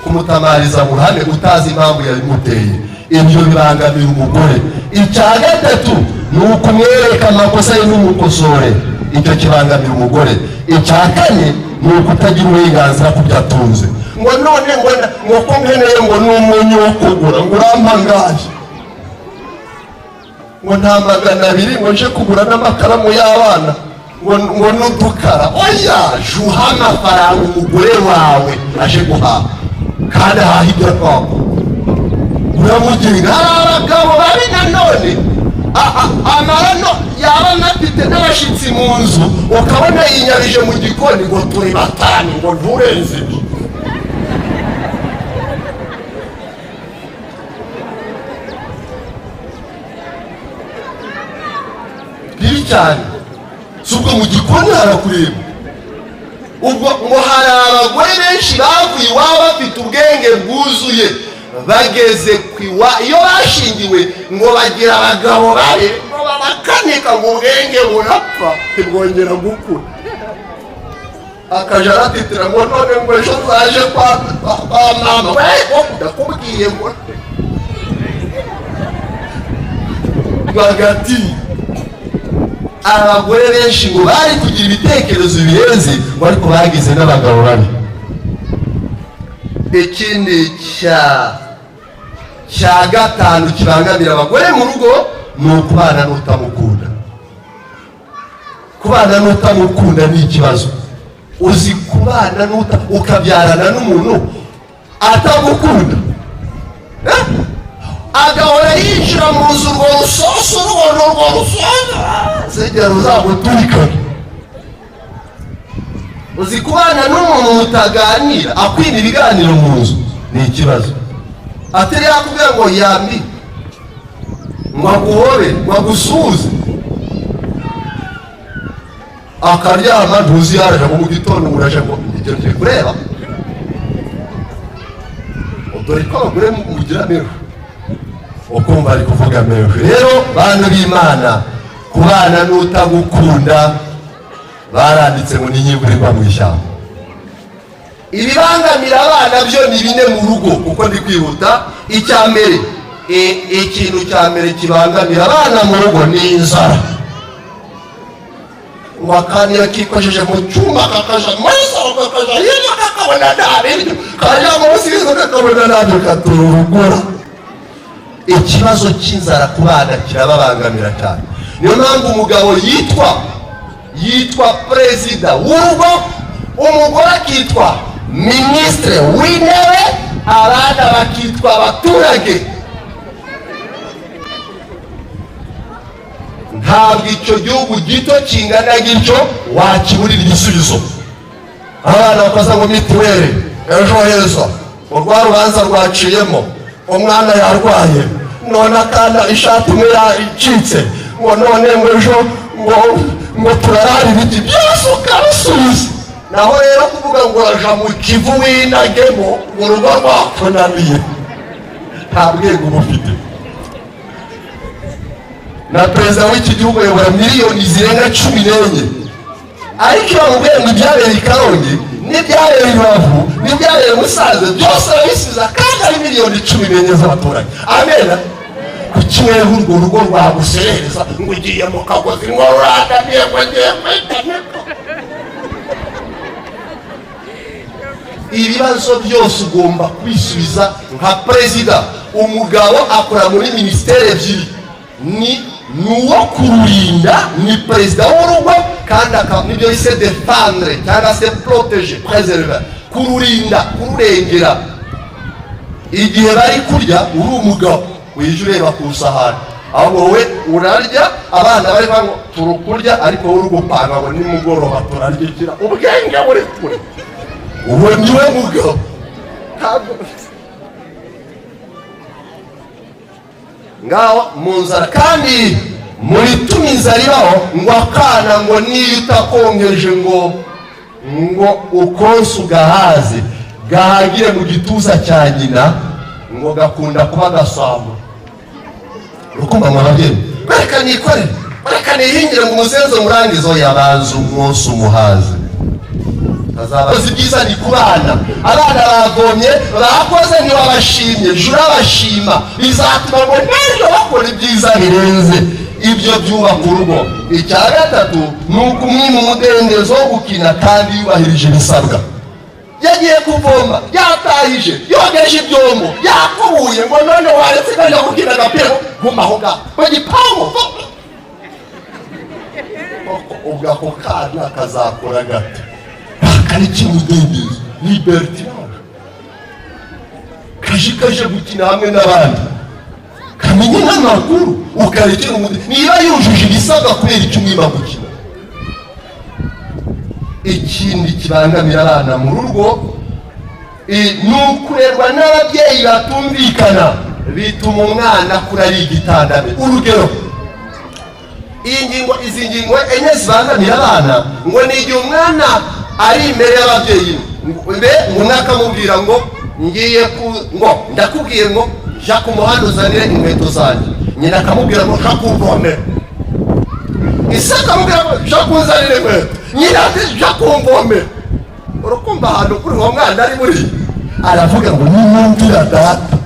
Kumutamariza mu ruhame utazi impamvu yabimuteye, ibyo bibangamira umugore. Icya gatatu ni ukumwereka amakosa ye n'umukosore, icyo kibangamira umugore. Icya kane ni ukutagira uburenganzira ku byo atunze, ngo none ngo ko nkeneye ngo ni umunyu wo kugura, ngo urampangaye, ngo nta 200, ngo nje kugura n'amakaramu y'abana, ngo n'udukara. Oya, juha amafaranga umugore wawe aje guhaha, kandi ahaha ibyo kwako uramugenga. Hari abagabo babi nanone, amara no yaba anafite n'abashyitsi mu nzu, ukabona yinyabije mu gikoni ngo turi batanu, ngo nturenze ibyo. Bibi cyane. Si ubwo mu gikoni harakureba. Ubwo ngo hari abagore benshi bavuye iwabo bafite ubwenge bwuzuye, bageze ku iwa iyo bashingiwe ngo bagira abagabo babi, ngo babakanika, ngo ubwenge burapfa ntibwongera gukura. Akaja aratitira ngo none ngo ejo zaje kwa mama we, ndakubwiye ngo bagati. Abagore benshi ngo bari kugira ibitekerezo birenze ngo, ariko bagize n'abagabo babi. Ikindi cya gatanu kibangamira abagore mu rugo ni ukubana n'utamukunda. Kubana n'utamukunda ni ikibazo. Uzi kubana n'uta ukabyarana n'umuntu atagukunda, Eh? Agahora yinjira mu nzu, urwo rusoso rubona, urwo rusoso zegera ruzaguturikana. Uzi kubana n'umuntu mutaganira, akwima ibiganiro mu nzu? Ni ikibazo. Atari yakubwira ngo yambi, ngo aguhobe, ngo agusuhuze, akaryama ntuzi yaraje, ngo mu gitondo uraje, ngo ibyo turi kureba. Dore ko abagore mugira meru, ukumva ari kuvuga meru. Rero bantu b'Imana, kubana n'utagukunda, baranditse ngo ni inyiburirwa mu ishyamba. Ibibangamira abana byo ni bine mu rugo, kuko ndi kwihuta. Icya mbere, ikintu cya mbere kibangamira abana mu rugo ni inzara. Ngo akana kikojeje mu cyumba, kakaja muri salo, kakaja hirya, kakabona nta biryo, kaja munsi y'inzu, kakabona ntabyo, katurugura. Ikibazo cy'inzara ku bana kirababangamira cyane. Niyo mpamvu umugabo yitwa perezida w'urugo, umugore akitwa minisitiri w'intebe, abana bakitwa abaturage. Ntabwo icyo gihugu gito kingana gityo wakiburira igisubizo. Abana bakaza ngo mituweli, Ejo Heza, urwa rubanza rwaciyemo, umwana yarwaye, none akana ishati imwe yacitse, ngo none ngo ejo ngo turarara ibiti, byose ukabisubiza. Naho rero kuvuga ngo uraja mu Kivu winagemo, ngo urugo rwakunaniye, nta bwenge uba ufite. Na perezida w'iki gihugu ayobora miliyoni zirenga 14, ariko iyo bamubwiye ngo ibyabereye i Karongi n'ibyabereye i Rubavu n'ibyabereye i Musanze byose arabisubiza, kandi ari miliyoni 14 z'abaturage. Amena. Kuki weho urwo rugo rwaguserereza ngo ugiye mu kagozi, ngo rurandamiye, ngo ngiye kwitamika? Ibibazo byose ugomba kwisubiza nka perezida. Umugabo akora muri minisiteri ebyiri: ni uwo kururinda, ni perezida w'urugo, kandi akaba nibyo bise défendre cyangwa se protéger, préserver, kururinda, kururengera. Igihe bari kurya, uri umugabo wije ureba ku isahani, ahubwo wowe urarya, abana bari ngo turukurya, ariko wowe uri gupanga ngo nimugoroba turaryikira. Ubwenge buri kure. Uwo niwe mugabo. Ngaho mu nzara, kandi muri tuma inzara ibaho, ngo akana ngo niyo utakonkeje ngo ukonse ugahaze, gahagire mu gituza cya nyina, ngo gakunda kuba agasambo. Urukumva mu babyeyi, reka nikorere, reka nihingire, ngo umusenzo murangizo yabanza umwose umuhaze. Azabazi byiza ni ku bana. Abana bavomye, bakoze, ntiwabashimye, jya urabashima, bizatuma ngo n'ejo bakora ibyiza birenze. Ibyo byubaka urugo. Icya gatatu ni ukumwima umudendezo wo gukina kandi yubahirije ibisabwa. Yagiye kuvoma, yatahije, yogeje ibyombo, yakubuye, ngo none waretse kajya gukina agapira? Guma aho ngaho mu gipangu. Ubwo ako kana kazakora gato kari umudendezo, libertinage, kaje kaje gukina hamwe n'abandi, kamenye n'amakuru, ukarekera umudendezo. Niba yujuje ibisabwa, kubera icyo umwima gukina? Ikindi kibangamira abana mu rugo ni ukurerwa n'ababyeyi batumvikana, bituma umwana akura ari igitandame. Urugero, iyi ngingo, izi ngingo enye zibangamira abana, ngo ni igihe umwana ari imbere y'ababyeyi be, ngo umwe akamubwira ngo ngiye ku ngo ndakubwiye ngo jya ku muhanda uzanire inkweto zanjye, nyina akamubwira ngo jya kuvomera, ise akamubwira ngo jya kunzanira inkweto, nyina ati jya kumvomera. Urukumva ahantu kuri uwo mwana ari muri, aravuga ngo ninumvira data,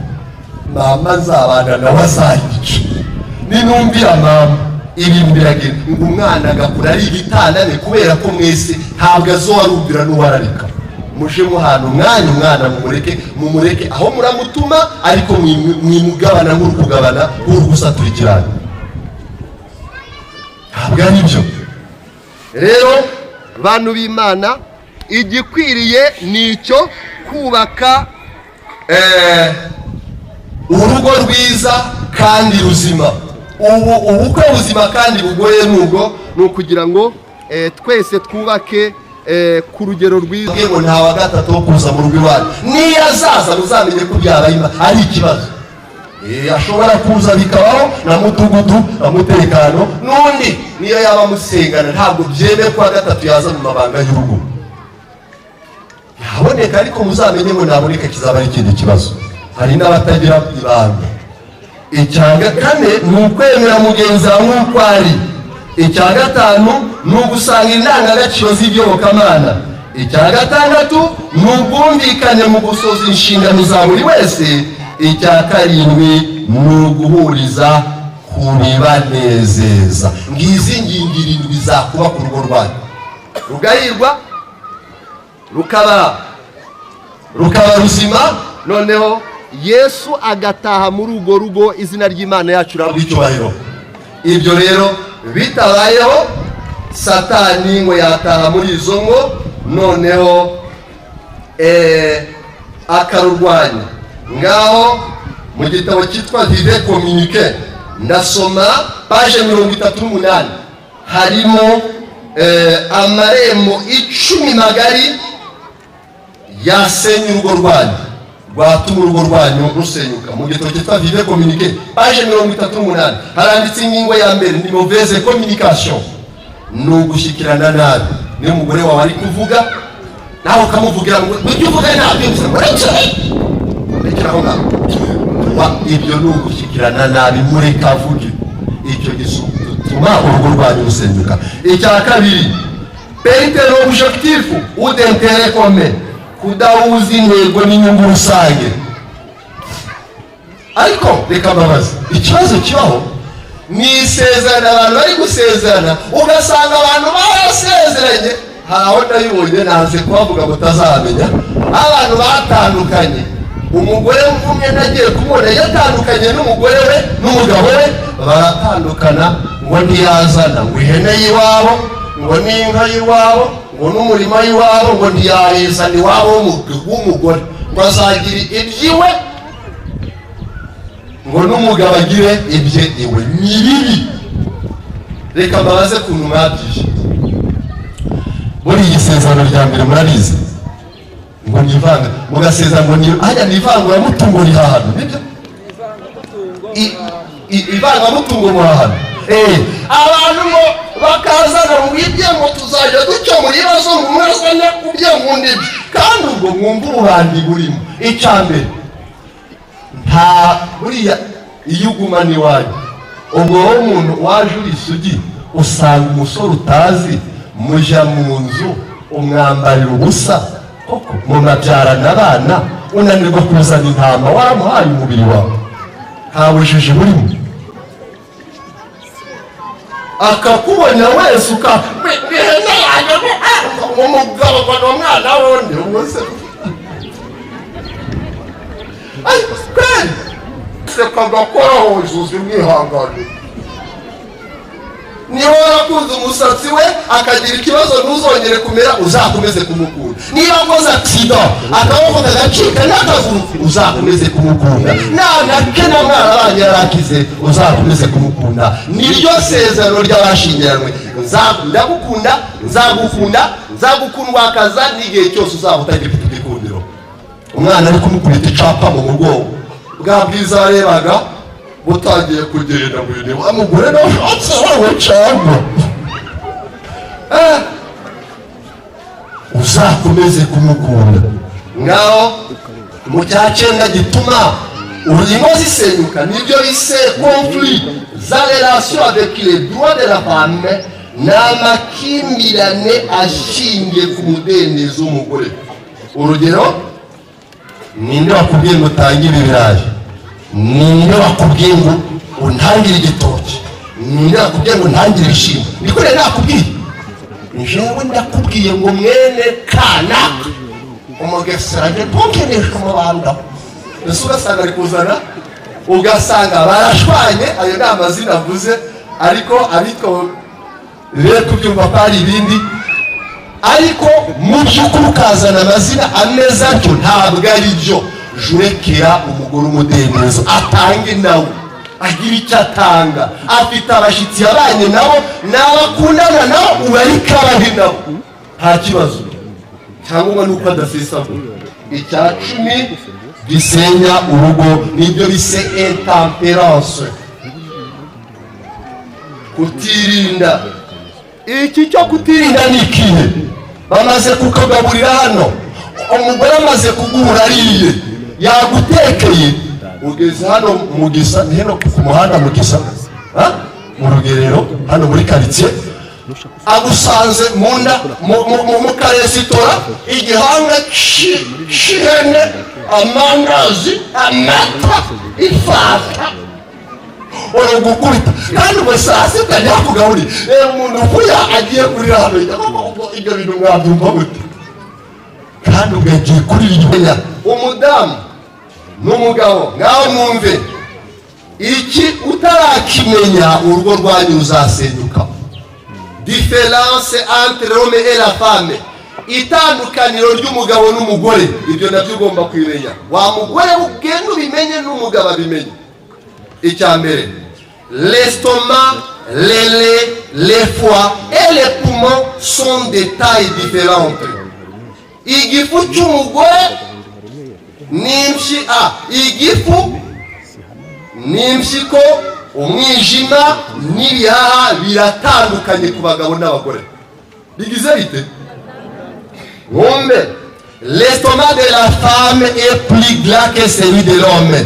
mama nzabana nawe azanyica, ninumvira mama ibintu biragenda. Ngo umwana agakura ari igitandane kubera ko mwese ntabwo azowarumvira n'uwararika. Muje muhana umwanya umwana, mumureke, mumureke aho muramutuma, ariko mwimugabana nk'uri kugabana, nk'uri gusatura ikirani. Ntabwo ari byo. Rero bantu b'Imana, igikwiriye ni icyo kubaka urugo rwiza kandi ruzima. Ubu ubukwe buzima kandi bugoye nubwo ni ukugira ngo twese twubake ku rugero rwiza, ngo nta wa gatatu wo kuza mu rugo iwanyu. Niyo azaza, muzamenye ko byabaye ari ikibazo. Ashobora kuza bikabaho na mudugudu na mutekano n'undi, niyo yaba amusengana, ntabwo byemewe ko wa gatatu yaza mu mabanga y'urugo. Yaboneka, ariko muzamenye ngo naboneka kizaba ari ikindi kibazo. Hari n'abatagira ibanga. Icya kane ni ukwemera mugenzi wawe nk'uko ari. Icya gatanu ni ugusanga indangagaciro z'iby'iyobokamana. Icya gatandatu ni ubwumvikane mu gusoza inshingano za buri wese. Icya karindwi ni uguhuriza ku bibanezeza. Ngizi ngingo irindwi zakuba ku rugo rwanyu, rugahirwa, rukaba ruzima, noneho Yesu agataha muri urwo rugo. Izina ry'Imana yacu rihabwa icyubahiro. Ibyo rero bitabayeho, Satani ngo yataha muri izo ngo, noneho akarurwanya. Ngaho mu gitabo cyitwa Vivez Communiquer, ndasoma page 38, harimo amarembo 10 magari yasenya urugo rwanyu, rwatuma urugo rwanyu rusenyuka. Mu gitabo cyitwa Vivez Communiquer, page 38, haranditse ingingo ya mbere ni mauvaise communication, ni ugushyikirana nabi. Niyo umugore wawe ari kuvuga, nawe ukamuvugira ngo ujye uvuga nabi, rekera aho ngaho. Ibyo ni ugushyikirana nabi. Mureka avuge. Icyo gituma urugo rwanyu rusenyuka. Icya kabiri, perte d'objectif ou d'intérêt commun, kudahuza intego n'inyungu rusange. Ariko reka mbabaze, ikibazo kibaho ni isezerano. Abantu bari gusezerana, ugasanga abantu barasezeranye, hari aho ndabibonye, nanze kubavuga ngo utazamenya abantu batandukanye. Umugore umwe nagiye kumubona yatandukanye n'umugore we n'umugabo we, baratandukana, ngo ntiyazana ngo ihene y'iwabo, ngo n'inka y'iwabo, ngo n'umurima y'iwabo, ngo ntiyayizana iwabo w'umugore, ngo azagira iby'iwe, ngo n'umugabo agire ibye iwe. Ni bibi. Reka mbabaze ukuntu mwabyishe muri iyi sezerano rya mbere. Murarizi ngo ni ivanga, mugasezera ngo ni hajya ni ivanguramutungo rihahano, nibyo? Ivangamutungo muhahano. Abantu ngo bakazana ngo ibye, ngo tuzajya dukemura ibibazo, ngo umwe azane kubye ngo undi ibye. Kandi ubwo mwumva ubuhandi burimo. Icya mbere, nta buriya iyo ugumana iwanyu, ubwo wowe umuntu waje uri isugi, usanga umusore utazi mujya mu nzu. Umwambarira ubusa koko, munabyarana abana, unanirwa kuzana intama, waramuhaye umubiri wawe. Nta bujiji burimo. Akakubona wese uka ihene yanjye, umugabo ngo ni umwana wundi. Ubwo se kweli seka ngakoraho zuzi mwihangane. Niba warakunze umusatsi we akagira ikibazo ntuzongere kumera, uzakomeze kumukunda. Niba akoze accident akaboko kagacika n'akaguru, uzakomeze kumukunda. Nanakena mwarabanye yarakize, uzakomeze kumukunda. Niryo sezerano ry'abashyingiranywe: ndagukunda, nzagukunda, nzagukundwakaza n'igihe cyose uzaba utagifite igikundiro. Umwana ari kumukubita icapa mu mugongo, bwa bwiza warebaga butangiye kugenda ngo wa mugore nashatse wowe cyangwa uzakomeze kumukunda. Ngaho mu cya cyenda gituma ingo zisenyuka, nibyo bise conflit za relation avec les droits de la femme, ni amakimbirane ashingiye ku mudendezo w'umugore. Urugero, ninde wakubwiye ngo utangire ibirayi? Ninde wakubwiye ngo untangire igitoki? Ninde wakubwiye ngo ntangire ibishyimbo? Niko rero nakubwiye, njyewe ndakubwiye ngo mwene kana umugesera nje ntukeneshe umubanda. Ese ugasanga ari kuzana, ugasanga barashwanye. Ayo ni amazina avuze, ariko abitwa rero kubyumva ko hari ibindi. Ariko mu by'ukuri ukazana amazina ameze atyo ntabwo ari byo. Jurekera umugore umudendezo, atange nawe, agira icyo atanga. Afite abashyitsi yabanye nabo n'abakundana nabo, ubu ariko abahe nabo, nta kibazo, cyangwa nuko adasesagura. Icya 10 gisenya urugo nibyo bise intemperance, kutirinda. Iki cyo kutirinda ni ikihe? Bamaze kukagaburira hano, umugore amaze kuguhura, ariye, yagutekeye, ugeze hano mu Gisa, ni hano ku muhanda mu Gisa, mu Rugerero, hano muri karitsiye, agusanze mu nda mu karesitora, igihanga c'ihene, amandazi, amata, ifanta, uragukubita. Kandi ubwo saa sita ntiyakugaburire. Reba umuntu uvuye agiye kurira hano. Ibyo bintu mwabyumva gute? Kandi ubwo agiye kurira igihenya. Umudamu n'umugabo, ngaho mwumve iki: utarakimenya, urugo rwanyu ruzasenyuka. Différence entre l'homme et la femme, itandukaniro ry'umugabo n'umugore, ibyo nabyo ugomba kubimenya. Wa mugore ugenda ubimenye, n'umugabo abimenye. Icya mbere, l'estomac, les lait, les foie et les poumons sont de tailles différentes. Igifu cy'umugore n'impyi a igifu n'impyiko, umwijima n'ibihaha biratandukanye ku bagabo n'abagore. Bigize bite? Mwumve: l'estomac de la femme est plus grand que celui de l'homme.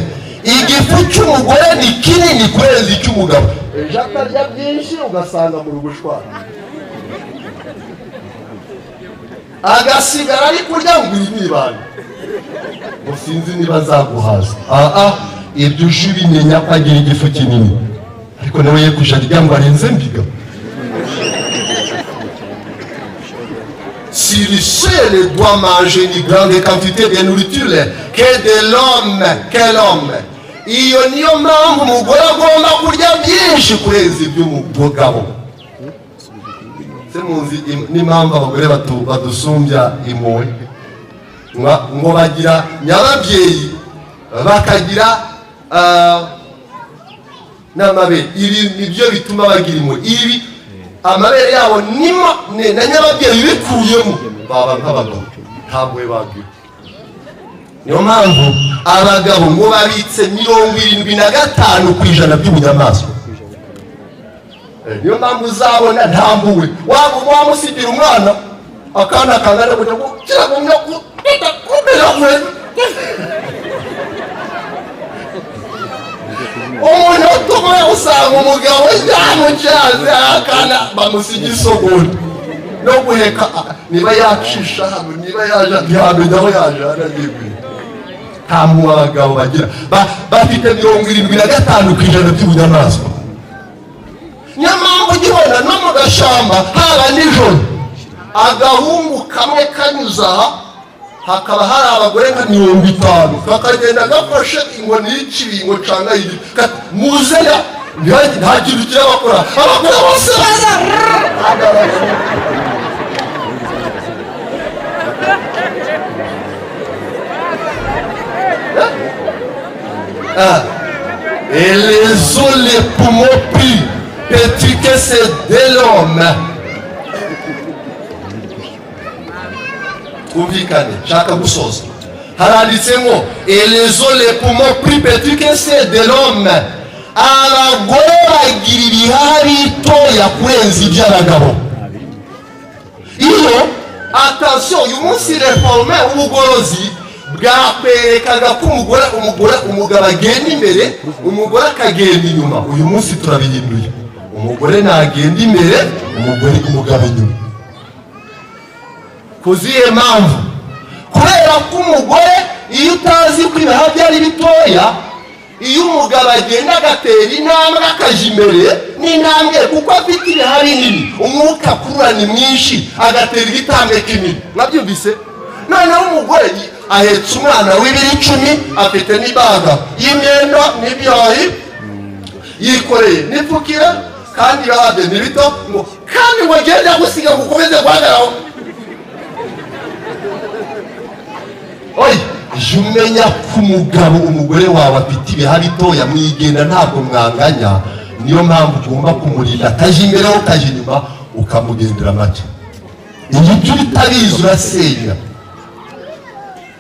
Igifu cy'umugore ni kinini kurenza icy'umugabo. Ejo akarya byinshi, ugasanga mu rugo ushwana, agasigara ari kurya ngo iri ni ibanga, ngo sinzi niba nzaguhaza. Aha ibyo uje ubimenya ko agira igifu kinini, ariko nawe ye kuja arya ngo arenze mbiga. Sur ce doit manger une grande quantité de nourriture que de l'homme, que l'homme. Iyo niyo mpamvu umugore agomba kurya byinshi kurenza iby'umugabo. Se muzi n'impamvu abagore badusumbya impuhwe? Ngo bagira nyababyeyi, bakagira n'amabere. Ibi nibyo bituma bagira impuhwe. Ibi amabere yabo nimo na nyababyeyi bikuyemo baba nk'abagabo, ntabwo bagira. Niyo mpamvu abagabo ngo babitse 75% by'ubunyamaswa. Niyo mpamvu uzabona nta mpuhwe. Waba wamusigira umwana, akana kangana gutya, kiragumya kumera we. Umuntu umwe usanga umugabo yamucyaze, akana bamusiga isogoni. No guheka, niba yacisha hano, niba yaje, ntiyamenya aho yaje araribwira. Nta mpuhwe abagabo bagira. Bafite 75% by'ubunyamaswa. Niyo mpamvu ujya ubona no mu gashyamba, haba nijoro, agahungu kamwe kanyuze aha, hakaba hari abagore nka 50, kakagenda gafashe inkoni y'ikibingo cyangwa y'igiti. Muze ya nta kintu kirabakora. Abagore bose baza. Ah. Et les os, les poumons plus petits que ceux de l'homme. Twumvikane, nshaka gusoza. Haranditse ngo: "Et les os, les poumons plus petits que ceux de l'homme." Abagore bagira ibihaha bitoya kurenza iby'abagabo. Iyo attention, uyu munsi réforme, ubugorozi bwakwerekaga ko umugore umugabo agenda imbere, umugore akagenda inyuma. Uyu munsi turabihinduye: umugore nagenda imbere, umugabo inyuma. Ku zihe mpamvu? Kubera ko umugore, iyo utazi ko ibihaha byari bitoya, iyo umugabo agenda agatera intambwe akajya imbere n'intambwe, kuko afite ibihaha binini, umwuka akurura ni mwinshi, agatera igitambwe kinini. Mwabyumvise? Noneho umugore ahetse umwana w'ibiro 10, afite n'ibaga y'imyenda n'ibyayi, yikoreye n'ipfukire, kandi ibihaha bye ni bito, ngo kandi ngo agende agusiga ngo ukomeze guhagararaho. Oya, jya umenya ko umugore wawe afite ibihaha bitoya, mwigenda ntabwo mwanganya. Niyo mpamvu ugomba kumurinda akajya imbere wowe ukajya inyuma, ukamugendera make. Ibyo utabizi urasenya.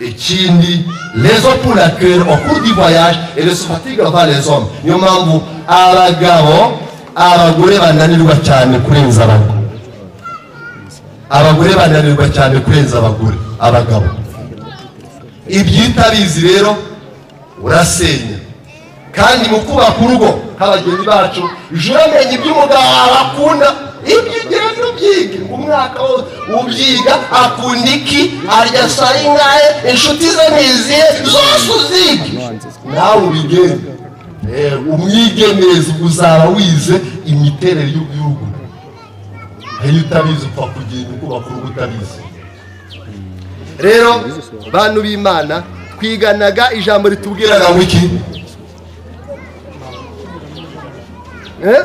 Ikindi, raison pour laquelle au cours du voyage elles se fatiguent avant les hommes. Niyo mpamvu abagore bananirwa cyane kurenza abagabo. Abagore bananirwa cyane kurenza abagabo. Ibyo utabizi rero urasenya. Kandi mu kubaka urugo nk'abageni bacu, jya uramenya ibyo umugabo wawe akunda. Ibyo ugenda ubyige umwaka wose, ubyiga: akunda iki, arya saa ingahe, inshuti ze ni izihe, zose uzige nawe ubigende. Umwige neza, uzaba wize imiterere y'urugo. Iyo utabizi upfa kugenda ukubaka urugo utabizi. Rero bantu b'Imana, twiganaga ijambo ritubwiraga ngo iki? Eh?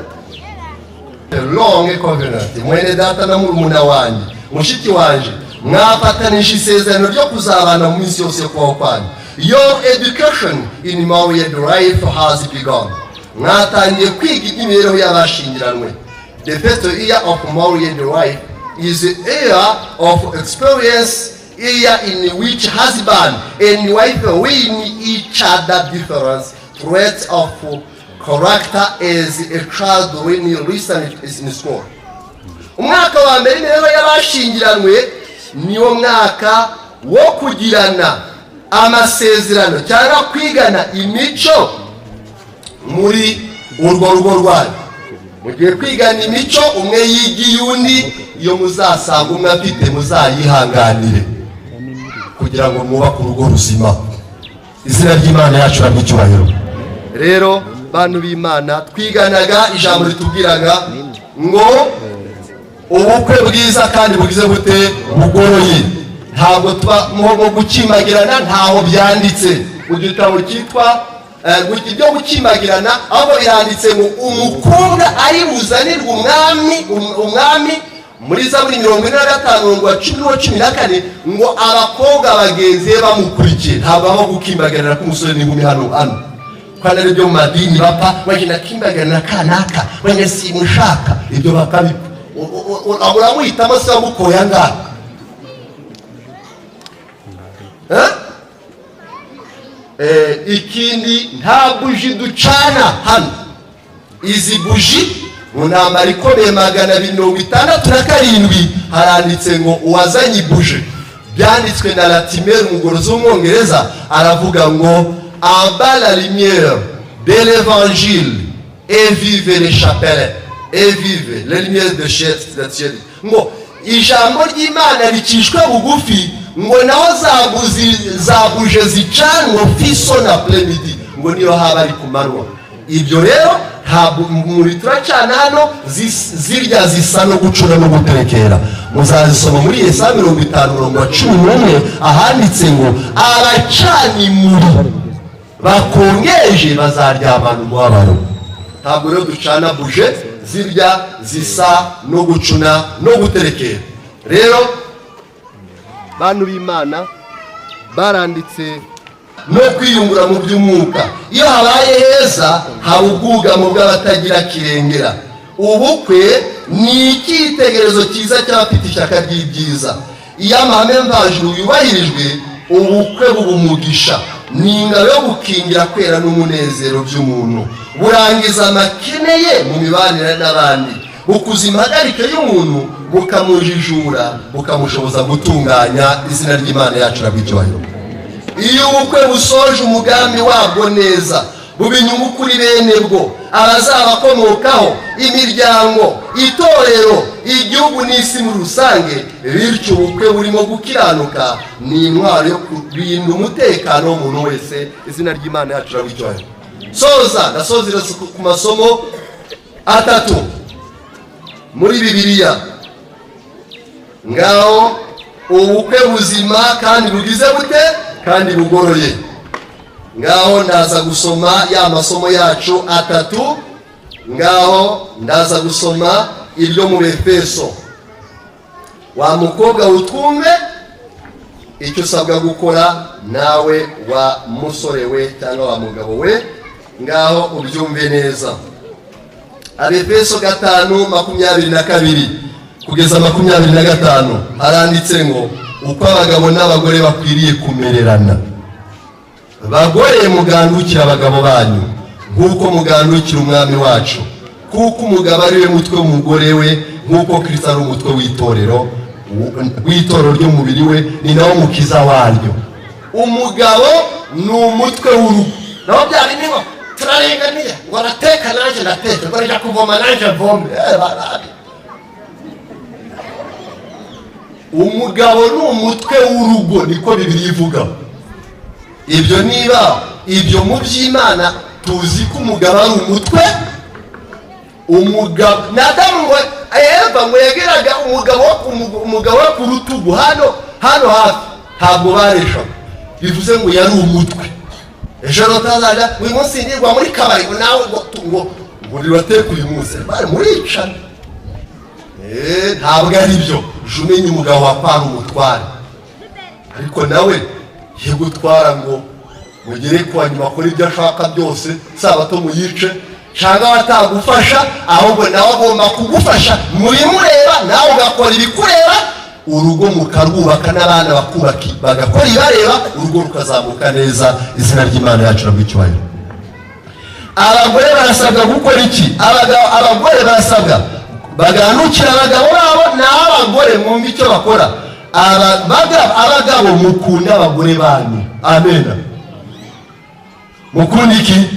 Long covenant. Mwene data na murumuna wanjye, mushiki wanjye, mwafatanije isezerano ryo kuzabana mu minsi yose yo kubaho kwanyu. Your education in married life has begun. Mwatangiye kwiga iby'imibereho y'abashyingiranywe. The first year of married life is a year of experience, year in which husband and wife win each other different traits of character as a child when you listen is in school. Umwaka wa mbere imibereho y'abashyingiranywe niwo mwaka wo kugirana amasezerano cyangwa kwigana imico muri urwo rugo rwanyu. Mugiye kwigana imico, umwe yigiye undi. Iyo muzasanga umwe afite, muzayihanganire kugira ngo mwubake urugo ruzima. Izina ry'Imana yacu rihabwe icyubahiro. Rero bantu b'Imana, twiganaga ijambo ritubwiraga ngo ubukwe bwiza kandi bugize gute? Bugoroye. Ntabwo tuba mu gukimagirana, ntaho byanditse mu gitabo cyitwa ibyo gukimagirana, ahubwo biranditse ngo umukobwa ari buzanirwe umwami muri Zaburi 45, umurongo wa 10 n'uwa 14, ngo abakobwa bagenzi be bamukurikiye. Ntabwo aho gukimbaganira k'umusore n'inkumi hano kandi ari byo mu madini bapfa bagenda kimbaganira kanaka, wenda simushaka, ibyo bakabipfa. Uramuhitamo se wamukoye angahe? Eh? Ikindi, nta buji ducana hano. Izi buji, mu ntambara ikomeye 267, haranditse ngo uwazanye ibuje, byanditswe na Latimer, umugorozi w'Umwongereza, aravuga ngo: "À bas la lumière de l'évangile et vive les chapelets et vive les lumières de ciel." Ngo Ijambo ry'Imana ricishwe bugufi, ngo naho za bougies zicanwa fiso na après-midi, ngo niyo haba ari ku manywa. Ibyo rero ntabwo muri turacana hano zirya zisa no gucura no guterekera. Muzazisoma muri Yesaya 50, umurongo wa 11, ahanditse ngo abacana imuri bakongeje bazaryamana umubabaro. Ntabwo rero ducana bougies zirya zisa no gucuna no guterekera. Rero bantu b'Imana, baranditse no kwiyungura mu by'umwuka. Iyo habaye heza, haba ubwugamo bw'abatagira kirengera. Ubukwe ni icyitegererezo cyiza cy'abafite ishyaka ry'ibyiza. Iyo amahame mvajuru yubahirijwe, ubukwe buba umugisha, ni ingabo yo gukingira kwera n'umunezero by'umuntu. Burangiza amakene ye mu mibanire n'abandi, bukuza impagarike y'umuntu, bukamujijura, bukamushoboza gutunganya. Izina ry'Imana yacu icyubahiro. Iyo ubukwe busoje umugambi wabwo neza, buba inyungu kuri bene bwo, abazabakomokaho, imiryango, itorero, igihugu n'isi muri rusange. Bityo ubukwe burimo gukiranuka ni intwaro yo kurinda umutekano w'umuntu wese. Izina ry'Imana yacu icyubahiro. Soza, ndasoza ku masomo atatu muri Bibiliya. Ngaho ubukwe buzima kandi bugize bute? Kandi bugoroye. Ngaho ndaza gusoma ya masomo yacu atatu. Ngaho ndaza gusoma iryo mu Befeso. Wa mukobwa, utwumve icyo usabwa gukora, nawe wa musore we cyangwa wa mugabo we, ngaho ubyumve neza. Abefeso 5:22 kugeza 25, haranditse ngo uko abagabo n'abagore bakwiriye kumererana. Bagore, mugandukira abagabo banyu nk'uko mugandukira Umwami wacu, kuko umugabo ari we mutwe w'umugore we, nk'uko Kirisito ari umutwe w'itorero ry'umubiri we, ni nawo mukiza waryo. Umugabo ni umutwe w'urugo. Naho bya bindi ngo turarenganiye, ngo arateka nanjye ndateka, ngo arajya kuvoma nanjye mvome. Umugabo ni umutwe w'urugo, niko Bibiliya ivuga. Ibyo niba ibyo mu by'Imana tuzi ko umugabo ari umutwe. Umugabo na Adamu, ngo Eva ngo yageraga umugabo we ku rutugu hano hano hafi, ntabwo bareshaga, bivuze ngo yari umutwe. Ejo rero uyu munsi nirwa muri kabari, ngo nawe ngo ribateke uyu munsi, bari muricana. Ntabwo ari byo. Jya umenya umugabo wakwara umutware, ariko nawe ye gutwara ngo mugere kwa nyuma akora ibyo ashaka byose, sabato muyice cyangwa batagufasha, ahubwo nawe agomba kugufasha mu bimureba, nawe ugakora ibikureba, urugo mukarwubaka n'abana bakubaka bagakora ibareba, urugo rukazamuka neza. Izina ry'Imana yacu icyubahiro. Abagore barasabwa gukora iki? Abagore barasabwa bagandukira abagabo babo. Naho abagore, mwumva icyo bakora. Abagabo, mukunde abagore banyu. Amen. Mukunda iki?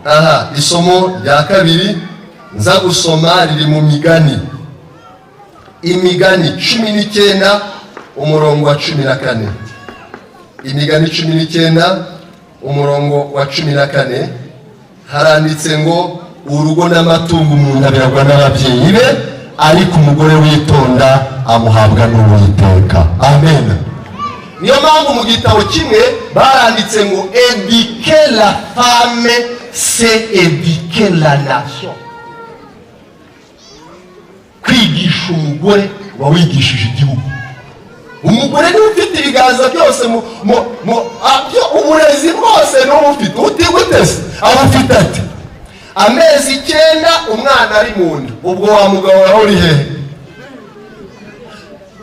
Aha isomo rya kabiri nza gusoma riri mu Migani, Imigani 19, umurongo wa 14. Imigani 19, umurongo wa 14, haranditse ngo urugo n'amatungo umuntu abiragwa n'ababyeyi be, ariko umugore witonda amuhabwa n'Uwiteka. Amen. Niyo mpamvu mu gitabo kimwe baranditse ngo éduquer la femme, c'est éduquer la nation. Kwigisha umugore uba wigishije igihugu. Umugore niwe ufite ibiganza byose uburezi bwose niwe ufite. Utiguteze aba ufite ati amezi 9 umwana ari mu nda, ubwo wa mugabo wawe uri hehe?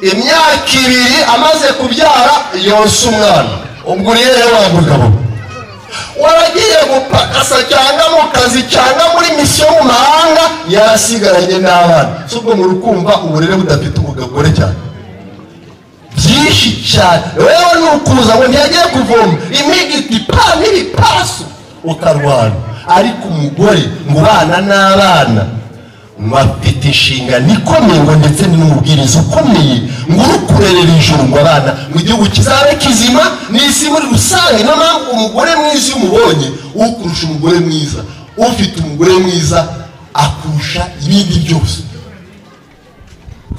Imyaka 2 amaze kubyara yonsa umwana, ubwo uri hehe wa mugabo? Waragiye gupakasa cyangwa mu kazi cyangwa muri mission mu mahanga, yarasigaranye n'abana. Si ubwo muri kumva uburere budafite umugore cyane byinshi cyane? Rero ni ukuza ngo ntiyagiye kuvoma imigiti pa n'ibipasu ukarwana, ariko umugore ngo ubana n'abana. Ngo afite inshingano ikomeye, ngo ndetse ni n'umubwiriza ukomeye, ngo uri kurerera ijuru, ngo abana, ngo igihugu kizabe kizima n'isi muri rusange. Niyo mpamvu umugore mwiza iyo umubonye, ukurusha umugore mwiza, ufite umugore mwiza akurusha ibindi byose,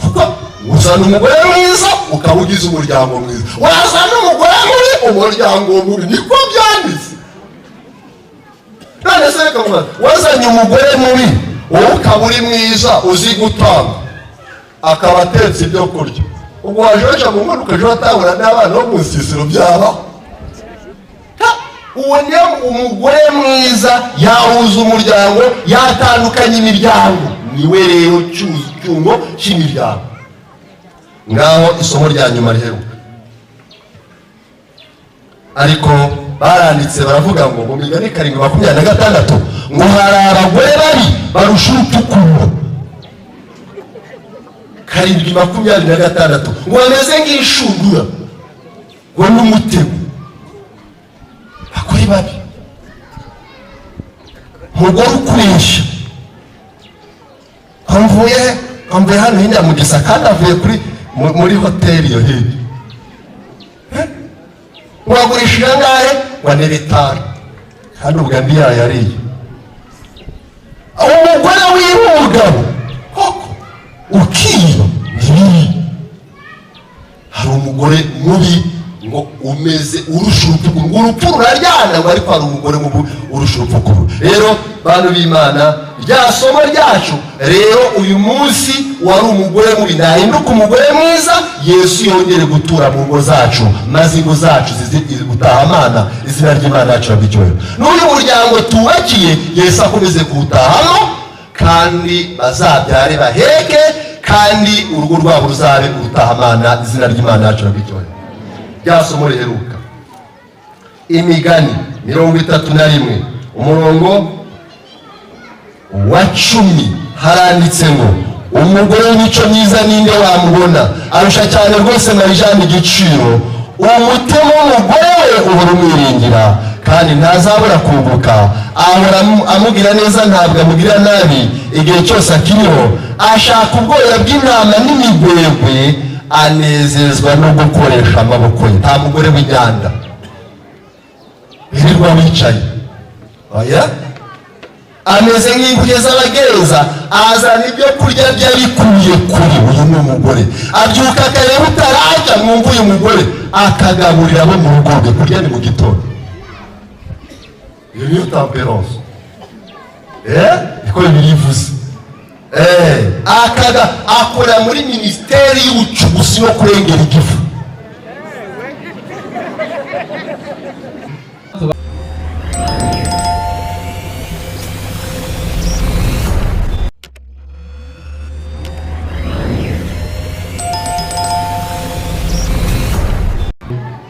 kuko uzana umugore mwiza ukaba ugize umuryango mwiza, wazana umugore mubi, umuryango mubi. Niko byanditse. None se reka nkubaze, wazanye umugore mubi, wowe ukaba uri mwiza, uzi gutanga, akaba atetse ibyo kurya, ubwo waje mu nkono ukajya uratahura n'abana bo mu nsisiro, byabaho? Uwo niyo umugore mwiza, yahuza umuryango, yatandukanya imiryango. Niwe rero cyungo cy'imiryango. Ngaho isomo rya nyuma riheruka, ariko baranditse baravuga ngo mu Migani 7:26 ngo hari abagore babi barusha urupfu. 7:26 ngo bameze nk'inshundura, ngo n'umutego. Abagore babi, umugore ukurisha, mvuye mvuye hano hirya mu Gisaka, kandi avuye kuri muri hoteli iyo hirya. Wagurishije angahe? Ngo ni 5, kandi ubwo andi yayariye. Umugore wiba umugabo koko, ukiba ni bibi. Hari umugore mubi ngo umeze urusha urupfu, ngo urupfu ruraryana, ngo ariko hari umugore mubi urusha urupfu. Rero bantu b'Imana, rya somo ryacu rero uyu munsi, wari umugore mubi nahinduka umugore mwiza, Yesu yongere gutura mu ngo zacu, maze ingo zacu zize gutaha Amana, izina ry'Imana yacu icyubahiro. N'uyu muryango tubakiye, Yesu akomeze kuwutahamo, kandi bazabyare baheke, kandi urugo rwabo ruzabe urutahamana, izina ry'Imana yacu icyubahiro. Rya somo riheruka, Imigani 31, umurongo wa 10, haranditse ngo: "Umugore w'imico myiza ninde wamubona? Arusha cyane rwose marijani igiciro. Umutima w'umugore we uhora umwiringira, kandi ntazabura kunguka. Ahora amubwira neza, ntabwo amubwira nabi igihe cyose akiriho. Ashaka ubwoya bw'intama n'imigwegwe, anezezwa no gukoresha amaboko ye." Nta mugore w'iganda wirirwa wicaye, oya. Ameze nk'inkuge z'abagereza, azana ibyo kurya bye abikuye kuri. Uyu ni umugore abyuka akareba utarajya, mwumva, uyu mugore akagaburira abo mu rugo rwe. Kurya ni mu gitondo, iyo niyo tempérance, niko Bibiliya ivuze. Akaga akora muri minisiteri y'ubucukuzi no kurengera igifu.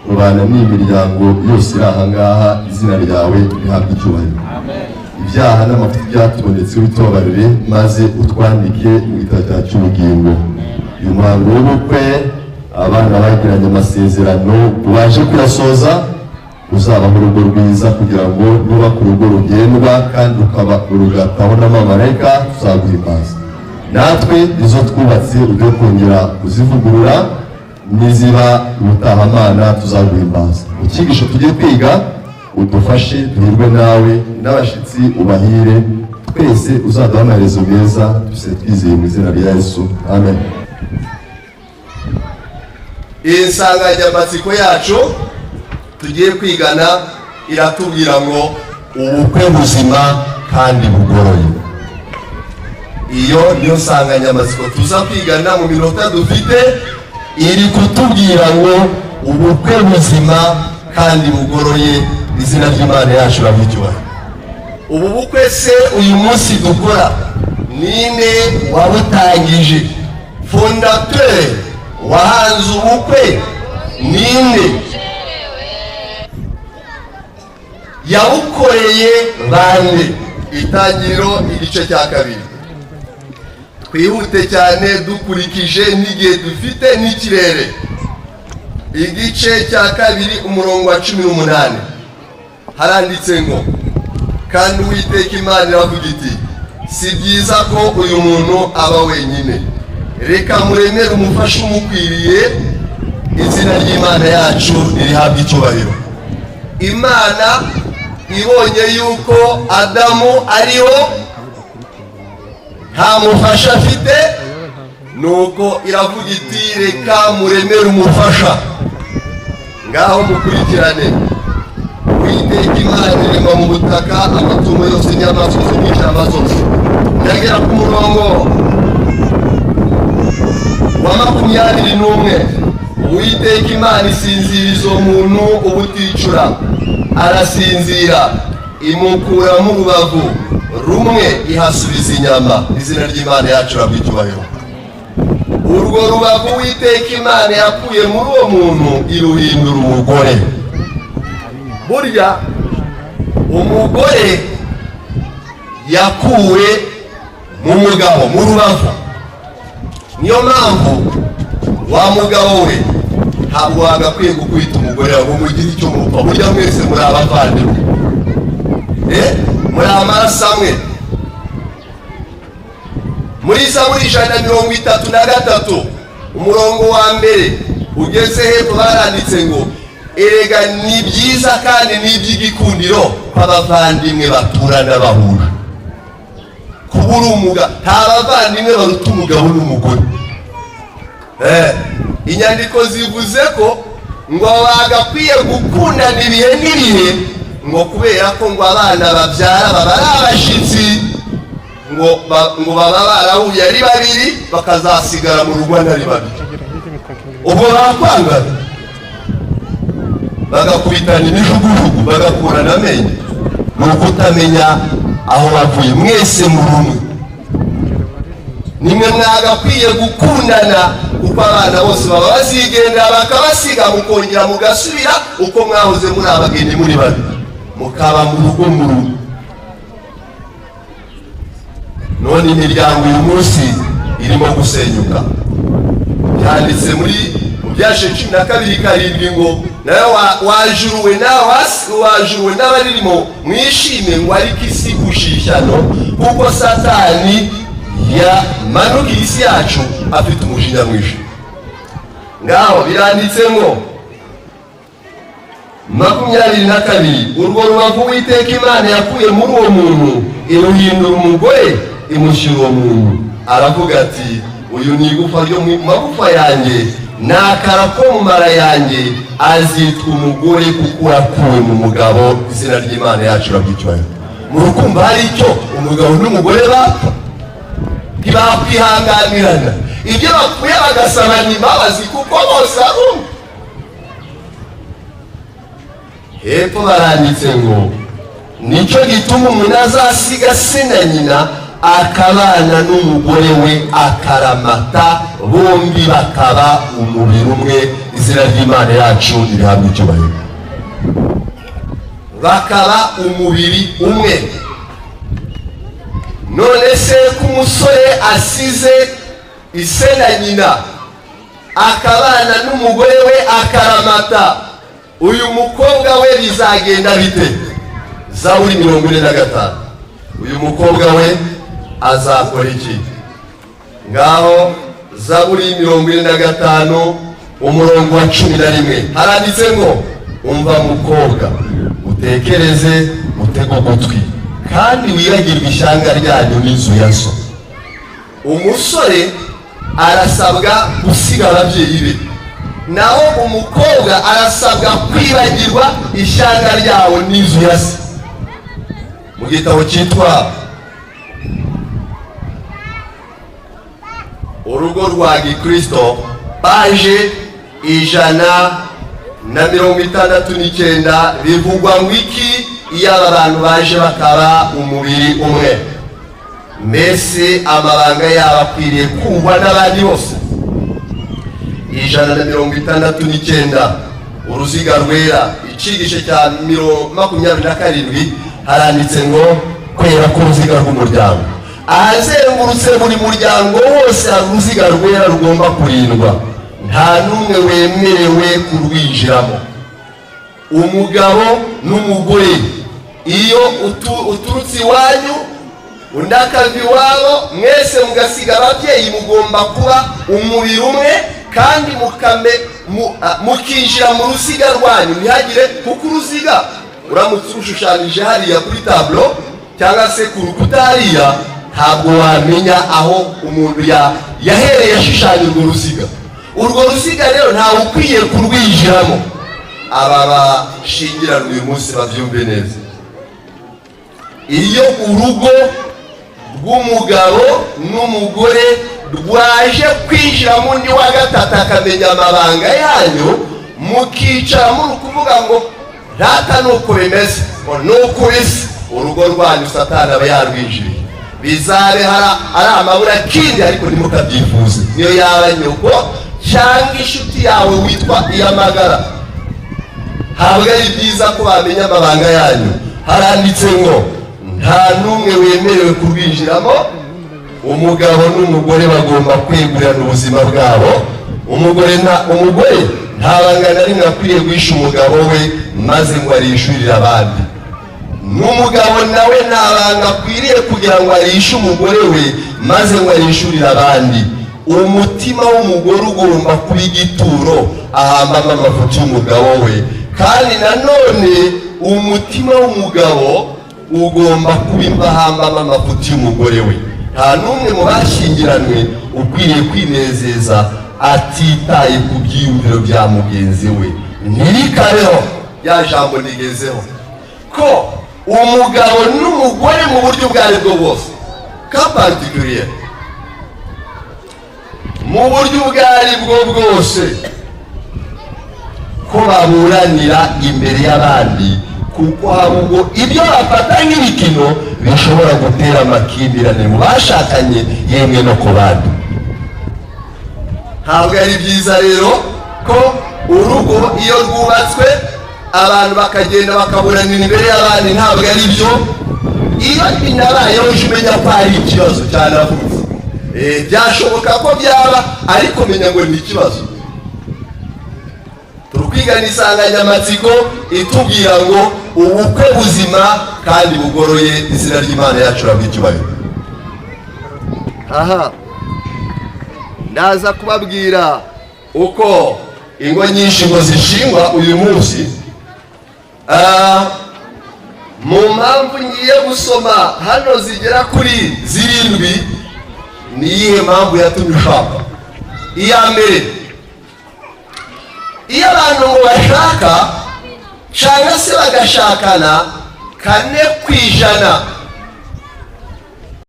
Rubana n'imiryango yose iri aha ngaha, izina ryawe rihabwe icyubahiro. Ibyaha n'amafuti byatubonetse witobarire, maze utwandike mu gitabo cyawe cy'ubugingo. Uyu muhango w'ubukwe abana bagiranye amasezerano ubashe kuyasoza, uzabaho urugo rwiza, kugira ngo nubaka urugo rugendwa kandi ukaba rugataho n'amamarayika tuzaguhimbaza. Natwe izo twubatse ujye kongera kuzivugurura, niziba ubutahamana tuzaguhimbaza. Mu cyigisho tugiye kwiga udufashe duhirwe nawe, n'abashyitsi ubahire, twese uzaduha amaherezo meza. Twese twizeye mu izina rya Yesu, amen. Iyi nsanganyamatsiko yacu tugiye kwigana iratubwira ngo ubukwe buzima kandi bugoroye. Iyo niyo nsanganyamatsiko tuza kwigana mu minota dufite. Iri kutubwira ngo ubukwe buzima kandi bugoroye, izina ry'Imana yacu iravugiwe. Ubu bukwe se uyu munsi dukora, ninde wabutangije? Fondateur wahanze ubukwe ninde? Yabukoreye bande? Itangiriro igice cya 2, twihute cyane dukurikije n'igihe dufite n'ikirere. Igice cya 2, umurongo wa 18, haranditse ngo: "Kandi Uwiteka Imana iravuga iti: Si byiza ko uyu muntu aba wenyine, reka muremere umufasha umukwiriye. Izina ry'Imana yacu ririhabwa icyubahiro. Imana ibonye yuko Adamu ariho nta mufasha afite, nuko iravuga iti: "Reka muremere umufasha." Ngaho mukurikirane. Uwiteka Imana irema mu butaka amatungo yose n'inyamaswa zo mu ishyamba zose. Ndagera ku murongo wa 21. Uwiteka Imana isinziriza umuntu ubuticura, arasinzira, imukuramo urubavu rumwe, ihasubiza inyama. Izina ry'Imana yacu irahabwa icyubahiro. Urwo rubavu Uwiteka Imana yakuye muri uwo muntu iruhindura umugore. Burya umugore yakuwe mu mugabo, mu rubavu. Niyo mpamvu wa mugabo we ntabwo wagakwiye gukubita umugore ngo mugire icyo mupfa. Burya mwese muri abavandimwe, muri amaraso amwe. Muri Zaburi 133, umurongo wa mbere ugeze hepfo, baranditse ngo: "Erega ni byiza kandi ni iby'igikundiro ko abavandimwe baturana bahura." Kuba uri umugabo, nta bavandimwe baruta umugabo n'umugore. Inyandiko zivuze ko ngo bagakwiye gukundana ibihe n'ibihe, ngo kubera ko ngo abana babyara baba ari abashyitsi, ngo baba barahuye ari babiri, bakazasigara mu rugo ari babiri. Ubwo bakwangana, bagakubitana imijugujugu, bagakurana amenyo, ni ukutamenya aho bavuye. Mwese mu rumwe, nimwe mwagakwiye gukundana, kuko abana bose baba bazigendera bakabasiga, mukongera mugasubira uko mwahoze muri abageni, muri babiri, mukaba mu rugo mu rugo. None imiryango uyu munsi irimo gusenyuka. Byanditse muri mu Byashe 12:7 ngo: "Nawe wajuruwe, nawe wajuruwe n'abaririmo, mwishime," ngo ariko isi igushije ishyano, kuko Satani yamanukiye isi yacu afite umujinya mwinshi. Ngaho biranditse ngo 22: "Urwo rubavu Uwiteka Imana yakuye muri uwo muntu iruhindura umugore, imushyira uwo muntu. Aravuga ati: 'Uyu ni igufa ryo mu magufa yanjye, ni akara ko mu mara yanjye, azitwa umugore kuko yakuwe mu mugabo.'" Izina ry'Imana yacu iraby'icyubahiro. Mu rukumva hari icyo umugabo n'umugore bapfa? Ntibakwihanganirana ibyo bapfuye, bagasabana imbabazi, kuko bose ari umwe. Hepfo baranditse ngo: "Nicyo gituma umuntu azasiga se na nyina, akabana n'umugore we akaramata, bombi bakaba umubiri umwe." Izina ry'Imana yacu ririhabwa icyubahiro. Bakaba umubiri umwe. None se ko umusore asize ise na nyina akabana n'umugore we akaramata, uyu mukobwa we bizagenda bite? Zaburi 45. Uyu mukobwa we azakora iki? Ngaho Zaburi 45, umurongo wa 11, haranditse ngo: "Umva mukobwa, utekereze, utege ugutwi, kandi wibagirwe ishyanga ryanyu n'inzu ya so." Umusore arasabwa gusiga ababyeyi be, naho umukobwa arasabwa kwibagirwa ishyanga ryabo n'inzu ya se. Mu gitabo cyitwa Urugo rwa Gikristo, paje 169, bivugwa ngo iki iyo aba bantu baje bakaba umubiri umwe? Mbese amabanga yabo akwiriye kumvwa n'abandi bose? 169, uruziga rwera, icigisho cya 27, haranditse ngo: "Kwera k'uruziga rw'umuryango." Ahazengurutse buri muryango wose hari uruziga rwera rugomba kurindwa, nta n'umwe wemerewe kurwinjiramo. Umugabo n'umugore, iyo uturutse iwanyu Undi akava iwabo, mwese mugasiga ababyeyi. Mugomba kuba umubiri umwe kandi mukinjira mu ruziga rwanyu, ntihagire, kuko uruziga uramutse ushushanyije hariya kuri tableau cyangwa se ku rukuta hariya, ntabwo wamenya aho umuntu yahereye ashushanya urwo ruziga. Urwo ruziga rero ntawe ukwiye kurwinjiramo. Aba bashyingiranwe uyu munsi babyumve neza. Iyo urugo rw'umugabo n'umugore rwaje kwinjiramo undi wa gatatu, akamenya amabanga yanyu, mukicara muri kuvuga ngo "Rata, ni uko bimeze, ngo ni uko bisa," urugo rwanyu Satani aba yarwinjiriye. Bizabe ari amaburakindi, ariko ntimukabyifuze, niyo yaba nyoko cyangwa inshuti yawe witwa iyamagara. Ntabwo ari byiza ko bamenya amabanga yanyu. Haranditse ngo nta n'umwe wemerewe kurwinjiramo. Umugabo n'umugore bagomba kwegurirana ubuzima bwabo. Umugore nta banga na rimwe akwiriye guhisha umugabo we maze ngo arishurire abandi, n'umugabo nawe nta banga akwiriye kugira ngo arishe umugore we maze ngo arishurire abandi. Umutima w'umugore ugomba kuba igituro ahambamo amafuti y'umugabo we, kandi nanone umutima w'umugabo ugomba kuba imva ahambamo amafuti y'umugore we. Nta n'umwe mu bashyingiranywe ukwiriye kwinezeza atitaye ku byiyumviro bya mugenzi we. Ntirikabeho. Rya jambo nigezeho ko umugabo n'umugore mu buryo ubwo ari bwo bwose, cas particulier, mu buryo ubwo ari bwo bwose, ko baburanira imbere y'abandi, kuko hari ubwo ibyo bafata nk'imikino bishobora gutera amakimbirane mu bashakanye, yemwe no ku bandi. Ntabwo ari byiza rero ko urugo iyo rwubatswe abantu bakagenda bakaburanira imbere y'abandi. Ntabwo ari byo. Iyo binabayeho, uje umenya ko hari ikibazo cyanavutse. Byashoboka ko byaba, ariko menya ngo ni ikibazo. Turi kwigana insanganyamatsiko itubwira ngo ubukwe buzima kandi bugoroye. Izina ry'Imana yacu rihabwe icyubahiro. Aha ndaza kubabwira uko ingo nyinshi ngo zishingwa uyu munsi. Mu mpamvu ngiye gusoma hano zigera kuri zirindwi, ni iyihe mpamvu yatumye ushaka? Iya mbere, iyo abantu ngo bashaka cyangwa se bagashakana, 4%